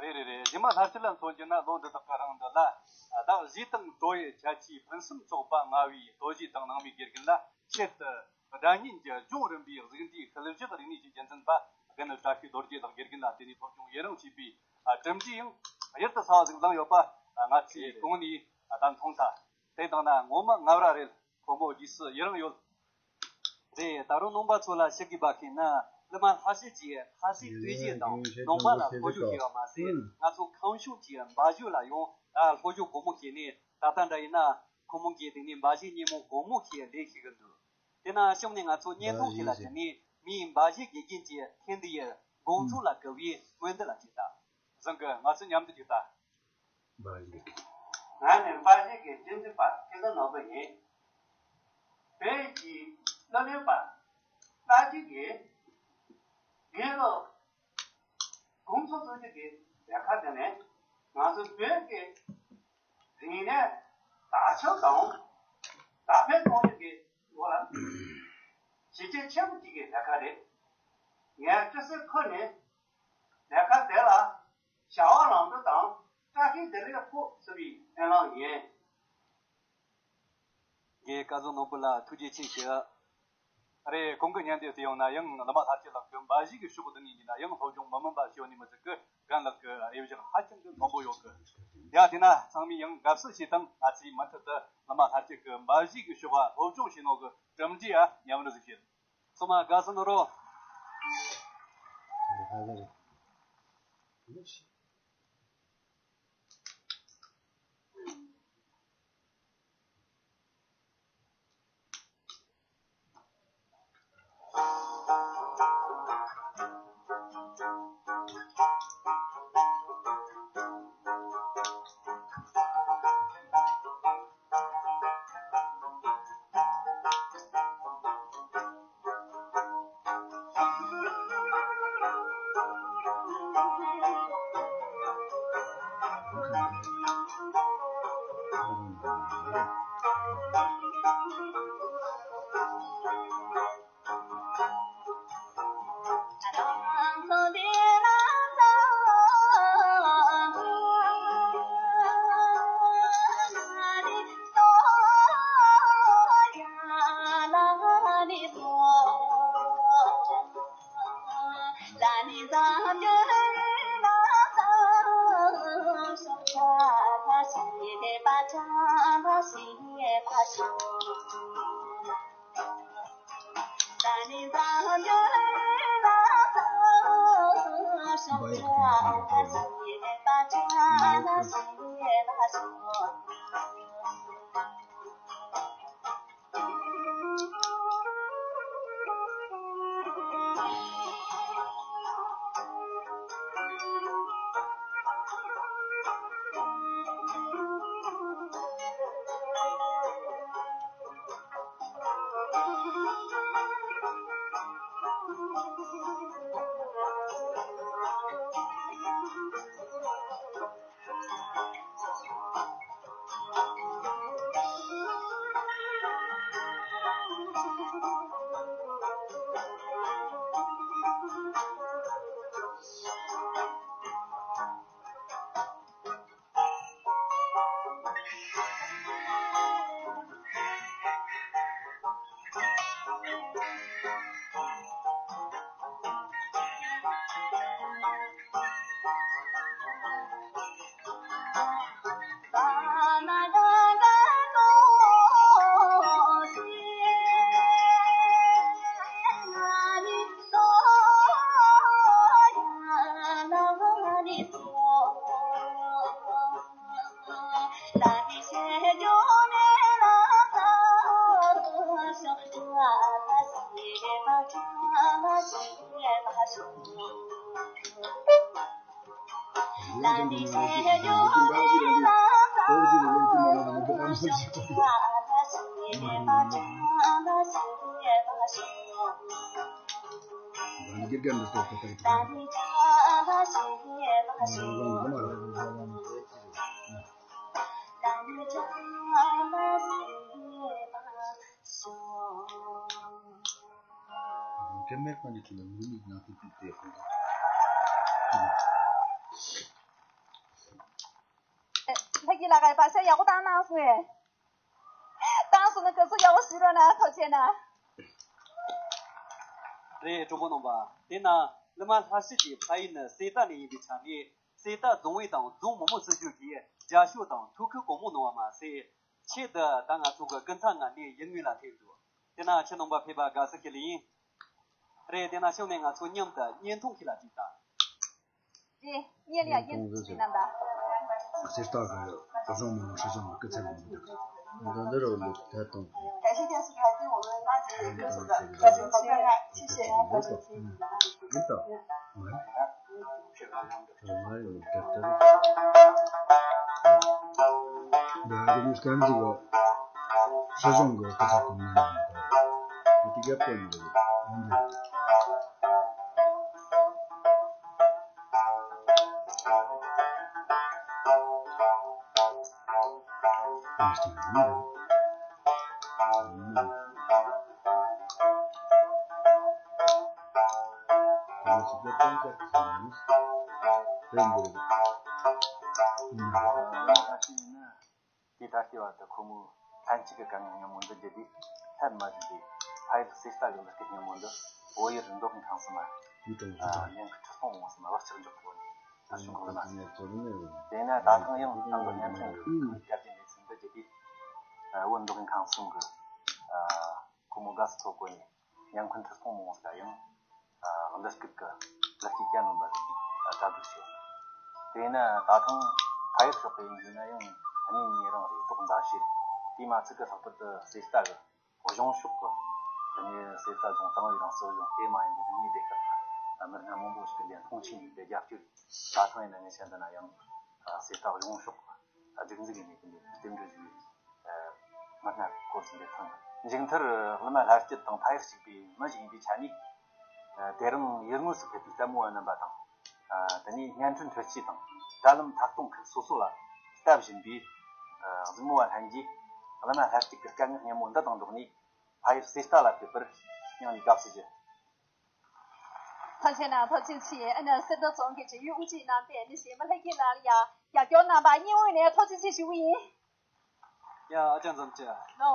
རེད་རེད་རེད། རྗེས་མ་ལྷ་སྤྱི་ལ་མཚོན་རྒྱུ་ན། ལོ་འདི་དག་གི་རིང་འདི་ལ་ད་གཞས་དང་བྲོ་བའི་ཁྱད་ཆོས་ཕུན་སུམ་ཚོགས་པ་མངའ་བའི་སྟོད་གཞས་དང་ནང་མའི་དགེ་རྒན་ལ། ཆེད་དུ་སྒྲ་སྙན་གྱི་ལྗོངས་རིམ་པའི་གཟུགས་འདས་ཤུལ་བཞག་རིག་གནས་ཀྱི་རྒྱུན་འཛིན་པ་རྒན་བཀྲ་ཤིས་རྡོ་རྗེ་ལགས་དགེ་རྒན་ལ་བརྟེན་ནས་སློབ་སྦྱོང་ཡུན་རིང་བྱས་པའི་གྲུབ་འབྲས་ཡང་ཡིད་དུ་ཚ་བ་ཞིག་བླངས་ཡོད་པ་ང་ཚོས་གོང་ནས་ད་མཐོང་ཐལ། དེ་དང་ན་ངོ་མ་ངའི་ར་རེད། ཁོ་མོ་རྗེས་སུ་ཡི་རང་ཡོད། རེད། ད་རུང་ནང་པ་ཚོ་ལ་ཞུ་དགོས་པ་ཞིག་ན། བླ་མ་ལྷ་སྲས་ཀྱིས་ལྷ་སའི་སྟོད་གཞས་དང་ནང་པ་ལ་སློབ་སྦྱོང་བྱས་པ་མ་ཟད། ང་ཚོ་ཁམས་གཞུང་གི་འབའ་ཞོག་ལ་ཡང་ད་སློབ་སྦྱོང་གོང་མོ་བྱས་ནས། ད་ལྟ་འདྲ་ཡིན་ན་ཁོ་མོ་གིས་དེ་ནས་འབའ་ཞིག་སྙན་མོ་གོང་མོ་ཞིག་ལས་ཤེས་ཀྱི་འདུག་དེ་ན་གཤམ་ནས་ང་ཚོ་བརྙན་ཐུང་ཞིག་ལ་བརྟེན་ནས། མིའི་འབའ་ཞིག་དགེ་རྒན་གྱིས་ཐེངས་འདི་ཡི་དགོང་ཚོགས་ལ་བཀོད་པའི་སྨོན་འདུན་ལ་ཅིག་ལྟ། བཟང་གི། ང་ཚོ་མཉམ་དུ་ཅིག་ལྟ། འབའ་ཞིག་ང་ནི་འབའ་ཞིག་གི་རྒྱུན་འཛིན་པ་སྐལ་བཟང་ནོར་བུ་ཡིན། བོད་ཀྱི་སློབ་གཉེར་པ་རྣམས་ཀྱིས་དགེ་སློབ་དགོང་ཚོགས་གཙོ་སྒྲིག་གི་ལས་ཀ་དེ་ནི། ང་ཚོ་བོད་ཀྱི་རིག་གནས་དར་ཁྱབ་དང་དར་སྤེལ་གཏོང་རྒྱུ་གི་ལོ་ལ་གཞི་རྒྱ་ཆེན་པོ་ཅིག་གི་ལས་ཀ་རེད། ངས་ཀྲི་སི་ཁུ་ནས་ལས་ཀ་དེ་ལ་བྱ་བ་ལམ་འགྲོ་དང་བཀྲ་ཤིས་བདེ་ལེགས་ཕུལ་ཟེར་བའི་སྨོན་ལམ་ཡིན། རྒན་སྐལ་བཟང་ནོར་བུ་ལགས་ཐུགས་རྗེ་ཆེ་ཞུ། རེད། གོང་གི་བརྙན་དེ་བལྟས་ཡོང་ན་ཡང་བླ་མ་ལྷ་བཅས་ལགས་ཀྱི་འབའ་ཞིག་གི་ཕྱོགས་བསྡུ་ནས་ཡིན་ན་ཡང་སློབ་སྦྱོང་མི་དམན་པ་བྱས་ཡོད་ནི་མི་ཚད་ཀི་རྒན་ལགས་ཀྱི་དབྱེ་བཞག་ཧ་ཅང་གི་མང་པོ་ཡོད་ཀི། ཡ་དེ་ན་ཚང་མས་ཡང་དགའ་བསུ་བྱེད་དང་། ང་ཚོས་མུ་མཐུད་དུ་བླ་མ་ལྷ་བཅས་ཀྱི་འབའ་ཞིག་གི་ཕྱོགས་ལ་སློབ་སྦྱོང་བྱེད་ནོ་གི་གྲུབ་འབྲས་ཨ་མཉམ་རུབ་ཟིག་བྱེད། ཚང་མ་དགའ་བསུ་གནང་རོགས། ལྷ་སྐྱིད་ལགས་ཀྱིས་བར་ཆད་ཡག་པོ་བཏང་གནང་སོང་ངས། བཏང་སོང་ན་དགའ་བསུ་ཡག་པོ་ཞུ་རོགས་གནང་། ཐུགས་རྗེ་ཆེ་གནང་། རེད། གྲོགས་པོ་རྣམ་པ། དེ་ན་བླ་མ་ལྷ་སྲས་ཀྱི་ཕ་ཡུལ་ནི་གསེར་རྟ་ནས་ཡིན་པའི་ཆ་ནས། གསེར་རྟ་རྫོང་དབུས་དང་རྫོང་མང་པོ་སྲིད་གཞུང་གིས་རྒྱབ་སྐྱོར་དང་ཐུགས་ཁུར་གང་མང་གནང་བ་མ་ཟད། ཆེད་དུ་ད་ང་ཚོ་གི་ཀུན་ཐང་ང་ནས་ཡུལ་དངོས་ལ་ཕེབས་འདུག་དེ་ན་ཁྱེད་རྣམ་པ་ཕེབས་པ་དགའ་བསུ་ཞུ་ལེ་ཡིན། རེད། དེ་ན་གཤམ་ནས་ང་ཚོ་མཉམ་དུ་བརྙན་ཐུང་ཞིག་ལ་གཟིགས་དང་། རེད། བརྙན་ལ་བརྙན་ཐུང་ཞིག་གནང་དང་། གསེར་རྟ་གི་རྫོང་མང་པོ་སྲིད་གཞུང་གི་སྐུ་ཚབ་ཡིན་འདུག་འདི་འདི་རུ་ལུགས་ཐད་གཏོང་གི། དེ་ད་ལྟའི་བར་དུ་ཁོ་མོའི་ལྷན་སྐྱེས་ཀྱི་དཀའ་ངལ་སྙོམས་འདི་འདྲ་དེ་སླར་མ་བྱུང་སྟེ། ཕ་ཡུལ་གསེར་རྟ་གི་འདུ་སྐྱེད་སྙིང་པོ་འདི་བོད་ཡུལ་མདོ་དབུས་ཁམས་གསུམ་མ་ཉིན་གུང་ཁྲི་སྟོང་མང་གསུམ་བག་ཆགས་འཇོག་ཐུབ་ནས་ད་བྱུང་གི་མ་རེད། དེས་ན་ད་ཐེངས་ཡང་ད་ལོ་བརྙན་འཕྲིན་གྱི་རྒྱབ་ཀྱི་གནས་ཚུལ་འདི་བརྒྱུད་དེ་བོད་མདོ་དབུས་ཁམས་གསུམ་གྱི་སྒོར་མོ་དགའ་བསུ་ཐོ་བཀོད་ནས་ཉིན་གུང་ཁྲི་སྟོང་མང་བོ་ཞིག་ལ་ཡང་འདི་སྐབས་ཀྱི་ལེགས་སྐྱེས་བསྐྱལ་གནང་བར་གྲ་སྒྲིག་བྱས། དེས་ན་ད་ཐེངས་ཕ་ཡུལ་ཕྱོགས་ཀྱི་ཡིན་ན་ཡང་གཉེན་ཉེ་རིང་རེ་དོགས་འདའ་བྱས། དེས་མ་ཚད་ཀྱི་ལྷག་པར་དུ་གསེར་རྟ་གི་གཞུང་ཕྱོགས་ཀྱི་དེ་ནས་གསེར་རྟ་རྫོང་དང་བའི་རང་སྲིད་གཞུང་དེ་མ་ཡིན་པའི་རིག་གནས་སྡེ་ཁག་གི་མི་སྣ་མང་པོ་ཞིག་གིས་འདིར་མཐོང་ཆེན་ཡིན་པའི་རྒྱབ་སྐྱོར་ཡིན། ད་ཐེངས་ཡིན་ན་ངས་བཤད་འདི་ན་ཡང་གསེར་རྟ་གཞུང་ཕྱོགས་ཀྱི་སྒྲིག་འཛུགས་ཡིན་ནས་དེ་འདྲའི་རྟེན་འབྲེལ་ཞུ་བའི་མི་སྣ་སྐོར་ཟིན་པའི་ཐོན། མཇུག་མཐར་བླ་མ་ལྷ་སྐྱིད་དང་ཕ་ཡུལ་གཅིག་པའི་མི་ཞིག་ཡིན་པའི་ཆ་ནས། དེ་རིང་ཡུལ་དངོས་སུ་ཕེབས་པའི་གསན་མོ་བ་རྣམ་པ་དང་། དེ་ནས་བརྙན་འཕྲིན་འཕྲུལ་ཆས་དང་དྲ་ལམ་ཐད་གཏོང་ཁུལ་སོ་སོ་ལ་སྟབས་བཞིན་པའི་གཟིགས་མོ་བ་ལྷན་རྒྱས་བླ་མ་ལྷ་སྐྱིད་ཀྱི་སྐད་ངག་སྙན་མོ་འདི་དང་འགྲོགས་ནས་ཕ་ཡུལ་གསེར་རྟ་ལ་ཕེབས་པར་སྙིང་ནས་དགའ་བསུ་ཞུ། ཐུགས་རྗེ་གནང་། ཐུགས་རྗེ་ཆེ། ཨ་ནི་གསེར་རྟ་རྫོང་གི་འབྲེལ་ཡོད་དབུ་ཁྲིད་རྣམ་པས་ནི་གཞས་མ་ལྷ་སྐྱིད་ལགས་ལ་ཡང་རྒྱབ་སྐྱོར་གནང་བར་སྙིང་དབུས་ནས་ཐུགས་རྗེ་ཆེ་ཞུ་གི་ཡིན། ཡ། ཨ་ཅག་འཛོམས་སྐྱིད། ལོ།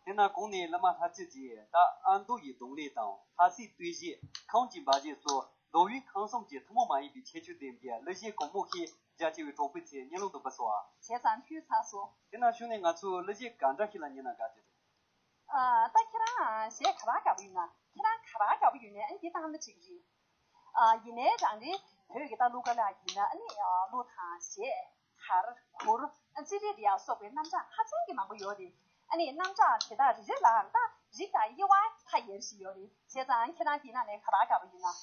དེ་ན་གོང་ནས་བླ་མ་ལྷ་སྐྱིད་ཀྱིས་ད་ཨ་མདོ་ཡི་རྡུང་ལེན་དང་ལྷ་སའི་སྟོད་གཞས་ཁམས་ཀྱི་འབའ་གཞས་སོགས་མདོ་དབུས་ཁམས་གསུམ་གྱི་ཐུན་མོང་མ་ཡིན་པའི་ཁྱད་ཆོས་ལྡན་པའི་གླུ་གཞས་གོང་མོ་ཞིག་རྒྱ་ཆེ་བའི་གྲོགས་པོའི་ཚེ་སྙན་ལུང་དུ་འབུལ་སོང་ཨ། བྱས་ཙང་ཕུལ་ཚར་སོང་། དེ་ན་གཞུག་ནས་ང་ཚོས་གླུ་གཞས་ག་འདྲ་ཞིག་ལ་ཉན་ན་དགའ་གི་རེད། ཨ། ད་ཁྱེད་རང་གཞས་ག་པར་དགའ་པོ་ཡོད་ན་ཁྱེད་རང་ག་པར་དགའ་པོ་ཡོད་ན་ཨ་ནི་འདི་བཏང་ན་འགྲིག་གི་རེད། ཨ། ཡིན་ནའི་རང་རེ་བོད་ཀྱི་ད་གླུ་ག་ལ་ཡིན་ན་ཨ་ནི་གླུ་དང་གཞས། གར། གུར། ཨ། རྩིས་རིག་དེ་ཡང་སོགས་པའི་རྣམ་གྲངས་ཧ་ཅང་གི་མང་པོ་ཡོད་རེད། ཨ་ནི་རྣམ་གྲངས་དེ་དག་རེ་རེ་ལའང་ད་རིགས་དང་དབྱེ་བ་ཁ་ཡར་ཞིག་ཡོད་རེད། བྱས་ཙང་ཁྱེད་རང་དེའི་ནང་ནས་ག་པར་དགའ་པོ་ཡོད་ན།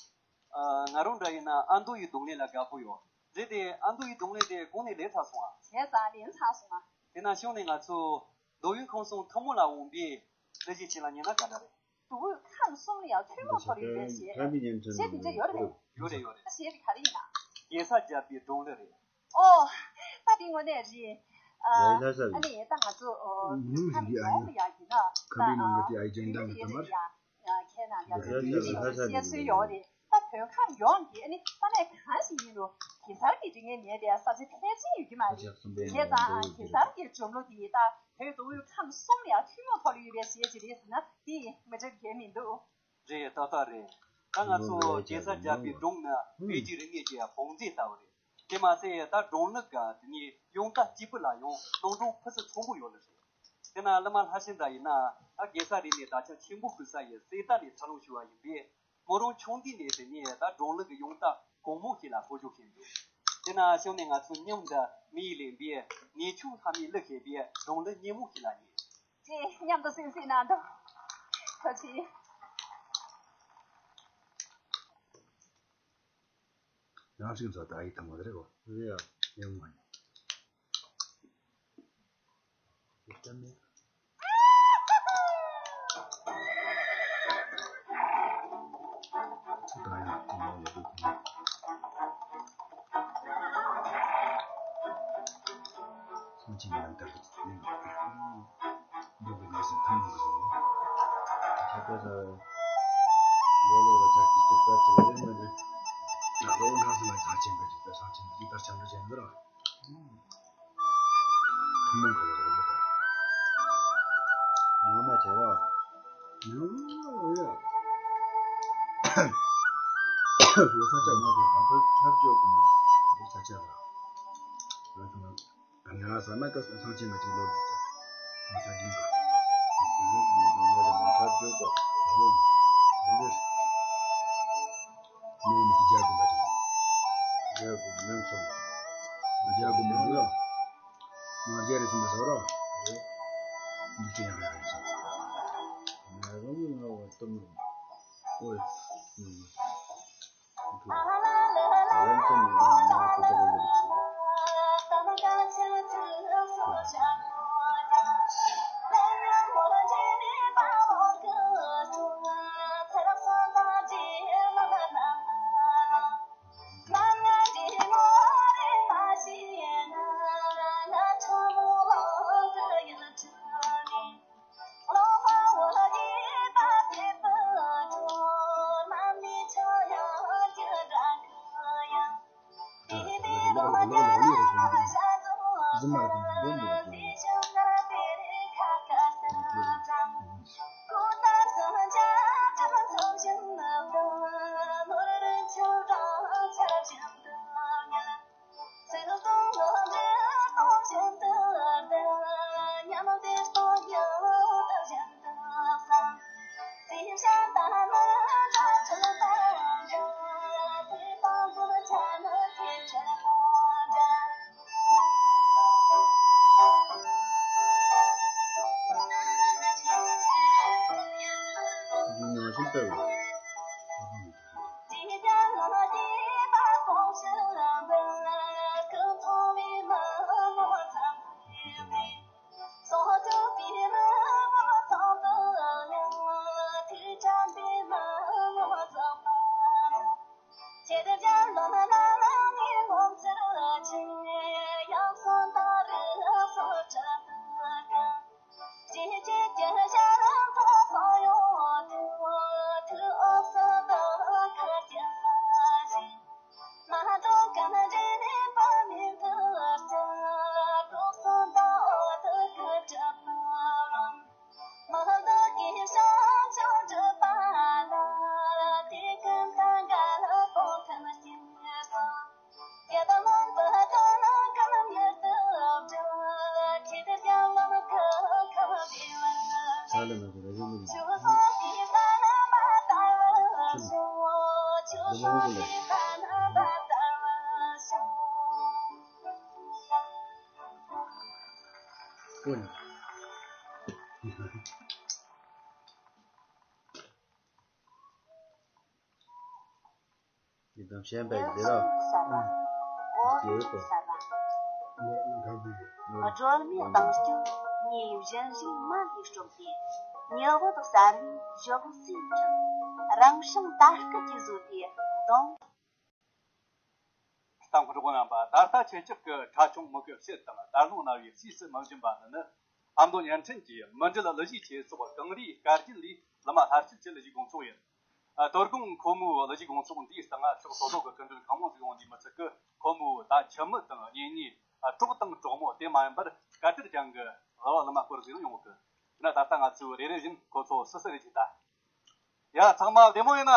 ཨ། ང་རང་འདྲ་ཡིན་ན་ཨ་མདོ་ཡི་རྡུང་ལེན་ལ་དགའ་པོ་ཡོད། རེད་དེ་ཨ་མདོ་ཡི་རྡུང་ལེན་དེ་གོང་ནས་ལེན་ཚར་སོང་ཨ། བྱས་ཙང་ལེན་ཚར་སོང་ཨ། དེ་ན་གཞུག་ནས་ང་ཚོ་མདོ་དབུས་ཁམས་གསུམ་ཐུན་མོང་ལ་འོངས་པའི་གླུ་གཞས་ཅིག་ལ་ཉན་ན་ག་འདྲ་རེད། མདོ་དབུས་ཁམས་གསུམ་ལ་ཡང་ཐུན་མོང་ཐོག་ལ་ཡོད་པའི་གཞས་རེད། གཞས་དེ་འདྲ་ཡོད་རེད། ཡོད་རེད་ཡོད་རེད། གཞས་དེ་ག་རེ་ཡིན་ན། རྒྱལ་ས་རྒྱལ་པོའི་སྒྲུང་གླུ་རེད། ཨོ། ད་དེ་དངོས་གནས་རེད། ཨ། ལྷ་ས་རེད། ཨ་ནི་ད་ང་ཚོ་ཨོ། ཁམས་ཡོངས་ལ་ཡ་ཡིན་ན། ཁམས་པའི་ནང་གི་དེ་ཨའི་ཅང་དང་གི་དམར། ཁྱེད་རྣམས་ཡང་ལྷ་ས་རེད། ལྷ་ས་རེད། སྲོལ་ཡོད་རེད། ད་བོད་ཁམས་ཡོངས་ཀྱི་ཨ་ནི་ས་གནས་གང་ཞིག་ཡིན་རུང་གེ་སར་གྱི་རིག་གནས་མེད་པའི་ས་ཆ་ཕལ་ཆེར་ཡོད་ཀྱི་མ་རེད། བྱས་ཙང་གེ་སར་གྱི་སྒྲུང་གླུ་དེ་ད་བོད་མདོ་དབུས་ཁམས་གསུམ་ལ་ཡང་ཐུན་མོང་ཐོག་ལ་ཡོད་པའི་གཞས་ཅིག་རེད་ཟེར་ན་དེ་མི་འགྲིག་གི་མི་འདུག་རེད། ཏག་ཏག་རེད། ད་ང་ཚོ་རྒྱལ་ས་རྒྱལ་པོའི་སྒྲུང་ནི་བོད་ཀྱི་རིག་གནས་ཀྱི་བང་མཛོད་ལྟ་བུ་རེད། དེ་མ་ཟད་ད་སྒྲུང་གླུ་གི་དེ་ནས་ཡོངས་གྲགས་སྐྱེས་བུ་ལ་ཡང་སྣང་སྒྲུང་ཕུན་སུམ་ཚོགས་པོ་ཡོད་ལ་རེད། དེ་ན་བླ་མ་ལྷ་ཆེན་འདྲ་ཡིན་ན་ད་གེ་སར་རིག་གནས་དར་ཁྱབ་ཆེན་པོ་ཕུལ་ས་ཡི་གསེར་རྟ་ནས་འཚར་ལོངས་བྱུང་བ་ཡིན་པས། མོ་རང་ཆུང་དུས་ནས་དེ་ནས་ད་སྒྲུང་གླུ་གི་ཡོངས་གྲགས་གོང་མོ་ཞིག་ལ་གོ་རྒྱུ་ཤེས་འདུག་དེ་ན་གཞུག་ནས་ང་ཚོའི་མཉམ་དུ་མི་ཡི་ལེན་པའི་ནེའུ་ཆུང་ལྷ་མོས་གླུ་བཞད་པའི་སྒྲུང་གླུ་སྙན་མོ་ཞིག་ལ་ཉན། ཅེས་མཉམ་དུ་གསན་གཟིགས་གནང་དང་། ཐུགས་རྗེ་ཆེ། ཡང་ཅིག་ཚོ་ད་ཡིག་དང་མ་རེད་གོ། རེད་ཡ། ཡང་མ་ཡིན། ཡིག་ད་མེད། ད་ཡང་དེ་མ་ཡོད་དུས་དེ་ནས། སངས་རྒྱས་ཉན་ཐར་གྱི་ཚུལ་ལ། འདུག་པའི་ནང་སེམས་ཐམས་ཅད་ཀྱི་ཁྱད་པར་ལོ་ལོ་ལ་ཆགས་ཀྱི་སྐྱེད་པ་ཅི་ལས་མི་འདྲ། ལོ་འགའ་ཟིན་ལ་ཆགས་ཆེན་པོ་ཅིག་ཏུ་སངས་རྒྱས་འདི་ལྟར་བྱང་དུ་བྱེད་འདིར་ཐུན་མོང་གི་ལོ་ལོ་དང་། ངོ་མ་བྱས་ར། ངོ་མ་ལོ་ཡ། ལོ་ས་ཆ་མ་བྱས་ར་ཐབས་སྐྱོ་གི་མ་ལོ་ས་ཆ་ར། ང་ཚོ་ང་། ང་ས་མ་ཀ་སང་ཆེན་མ་ཅིག་ལོ་རྒྱུས་དང་ས་རྒྱུན་དང་། དེ་ནས་ངེས་དང་ངེས་དང་ཁྱབ་བསྒྲགས་པ་ཨོ། དེ་འདྲ་མི་མི་རྒྱ་དགོན་པ་ཅིག་རྒྱ་དགོན་ནང་ཚང་རྒྱ་དགོན་པ་ལ་ང་རྒྱ་རེ་ཟིན་པ་ཟ་ར་ཨོ། མི་ཅི་ཡང་ཡང་ཅི་ང་རང་ངོ་ང་བ་གཏོང་ཨོ། ཡི་དམ་ཞེས་པའི་འདི་ར། སྒྲོལ་མའི་གདངས་ཀྱིས་ཉེ་བའི་གཞན་ཞིག་མ་ལུས་སྐྱོབ་སྟེ། ཉི་འོད་གསལ་བའི་ཞོགས་ཟས་ཁྲིད། རང་བྱུང་དར་སྐུད་ཀྱིས་བཟོས་པའི་གདོང་། ལྟ་མཁན་གྲོགས་པོ་རྣམ་པ། ད་ལྟ་ཁྱེད་ཅག་གི་ཁྲ་ཆུང་མི་གི་ཕྱིར་དང་དར་ལུང་རྣ་བའི་རྩིས་སུ་མི་འབྱིན་པ་འདི་ནི། ཨ་མདོ་བརྙན་འཕྲིན་གྱི་མུ་འབྲེལ་གླུ་གཞས་ཆེད་ཚོགས་གངས་རིའི་སྐར་རྒྱན་ལས་བླ་མ་ལྷ་སྐྱིད་ཀྱི་གླུ་གཞས་དགོང་ཚོགས་ཡིན། ཨ། དོ་དགོང་ཁོ་མོའི་གླུ་གཞས་དགོང་ཚོགས་འདིའི་སྟེང་ང་ཕྱོགས་སོ་སོ་གི་སྐུ་མགྲོན་གང་མང་ཟིག་ཡོང་འདུག་མི་ཚད་ཀྱིས་ཁོ་མོའི་ད་ཁྱིམ་མི་དང་གཉེན་ཉེ། ཨ། གྲོགས་དང་གྲོགས་མོ་དེ་མ་ཡིན་པར་སྐད་གྲགས་ཅན་གྱི་གླུ་བ་གླུ་མ་སྐོར་ཟིག་ཡང་ཡོང་གི། དེ་ན་ད་ལྟ་ང་ཚོས་རེ་རེ་བཞིན་ཁོ་ཚོ་སུ་སུ་རེད་ཅིག་ལྟ། ཡ། ཚང་མ་བདེ་མོ་ཡིན་ན།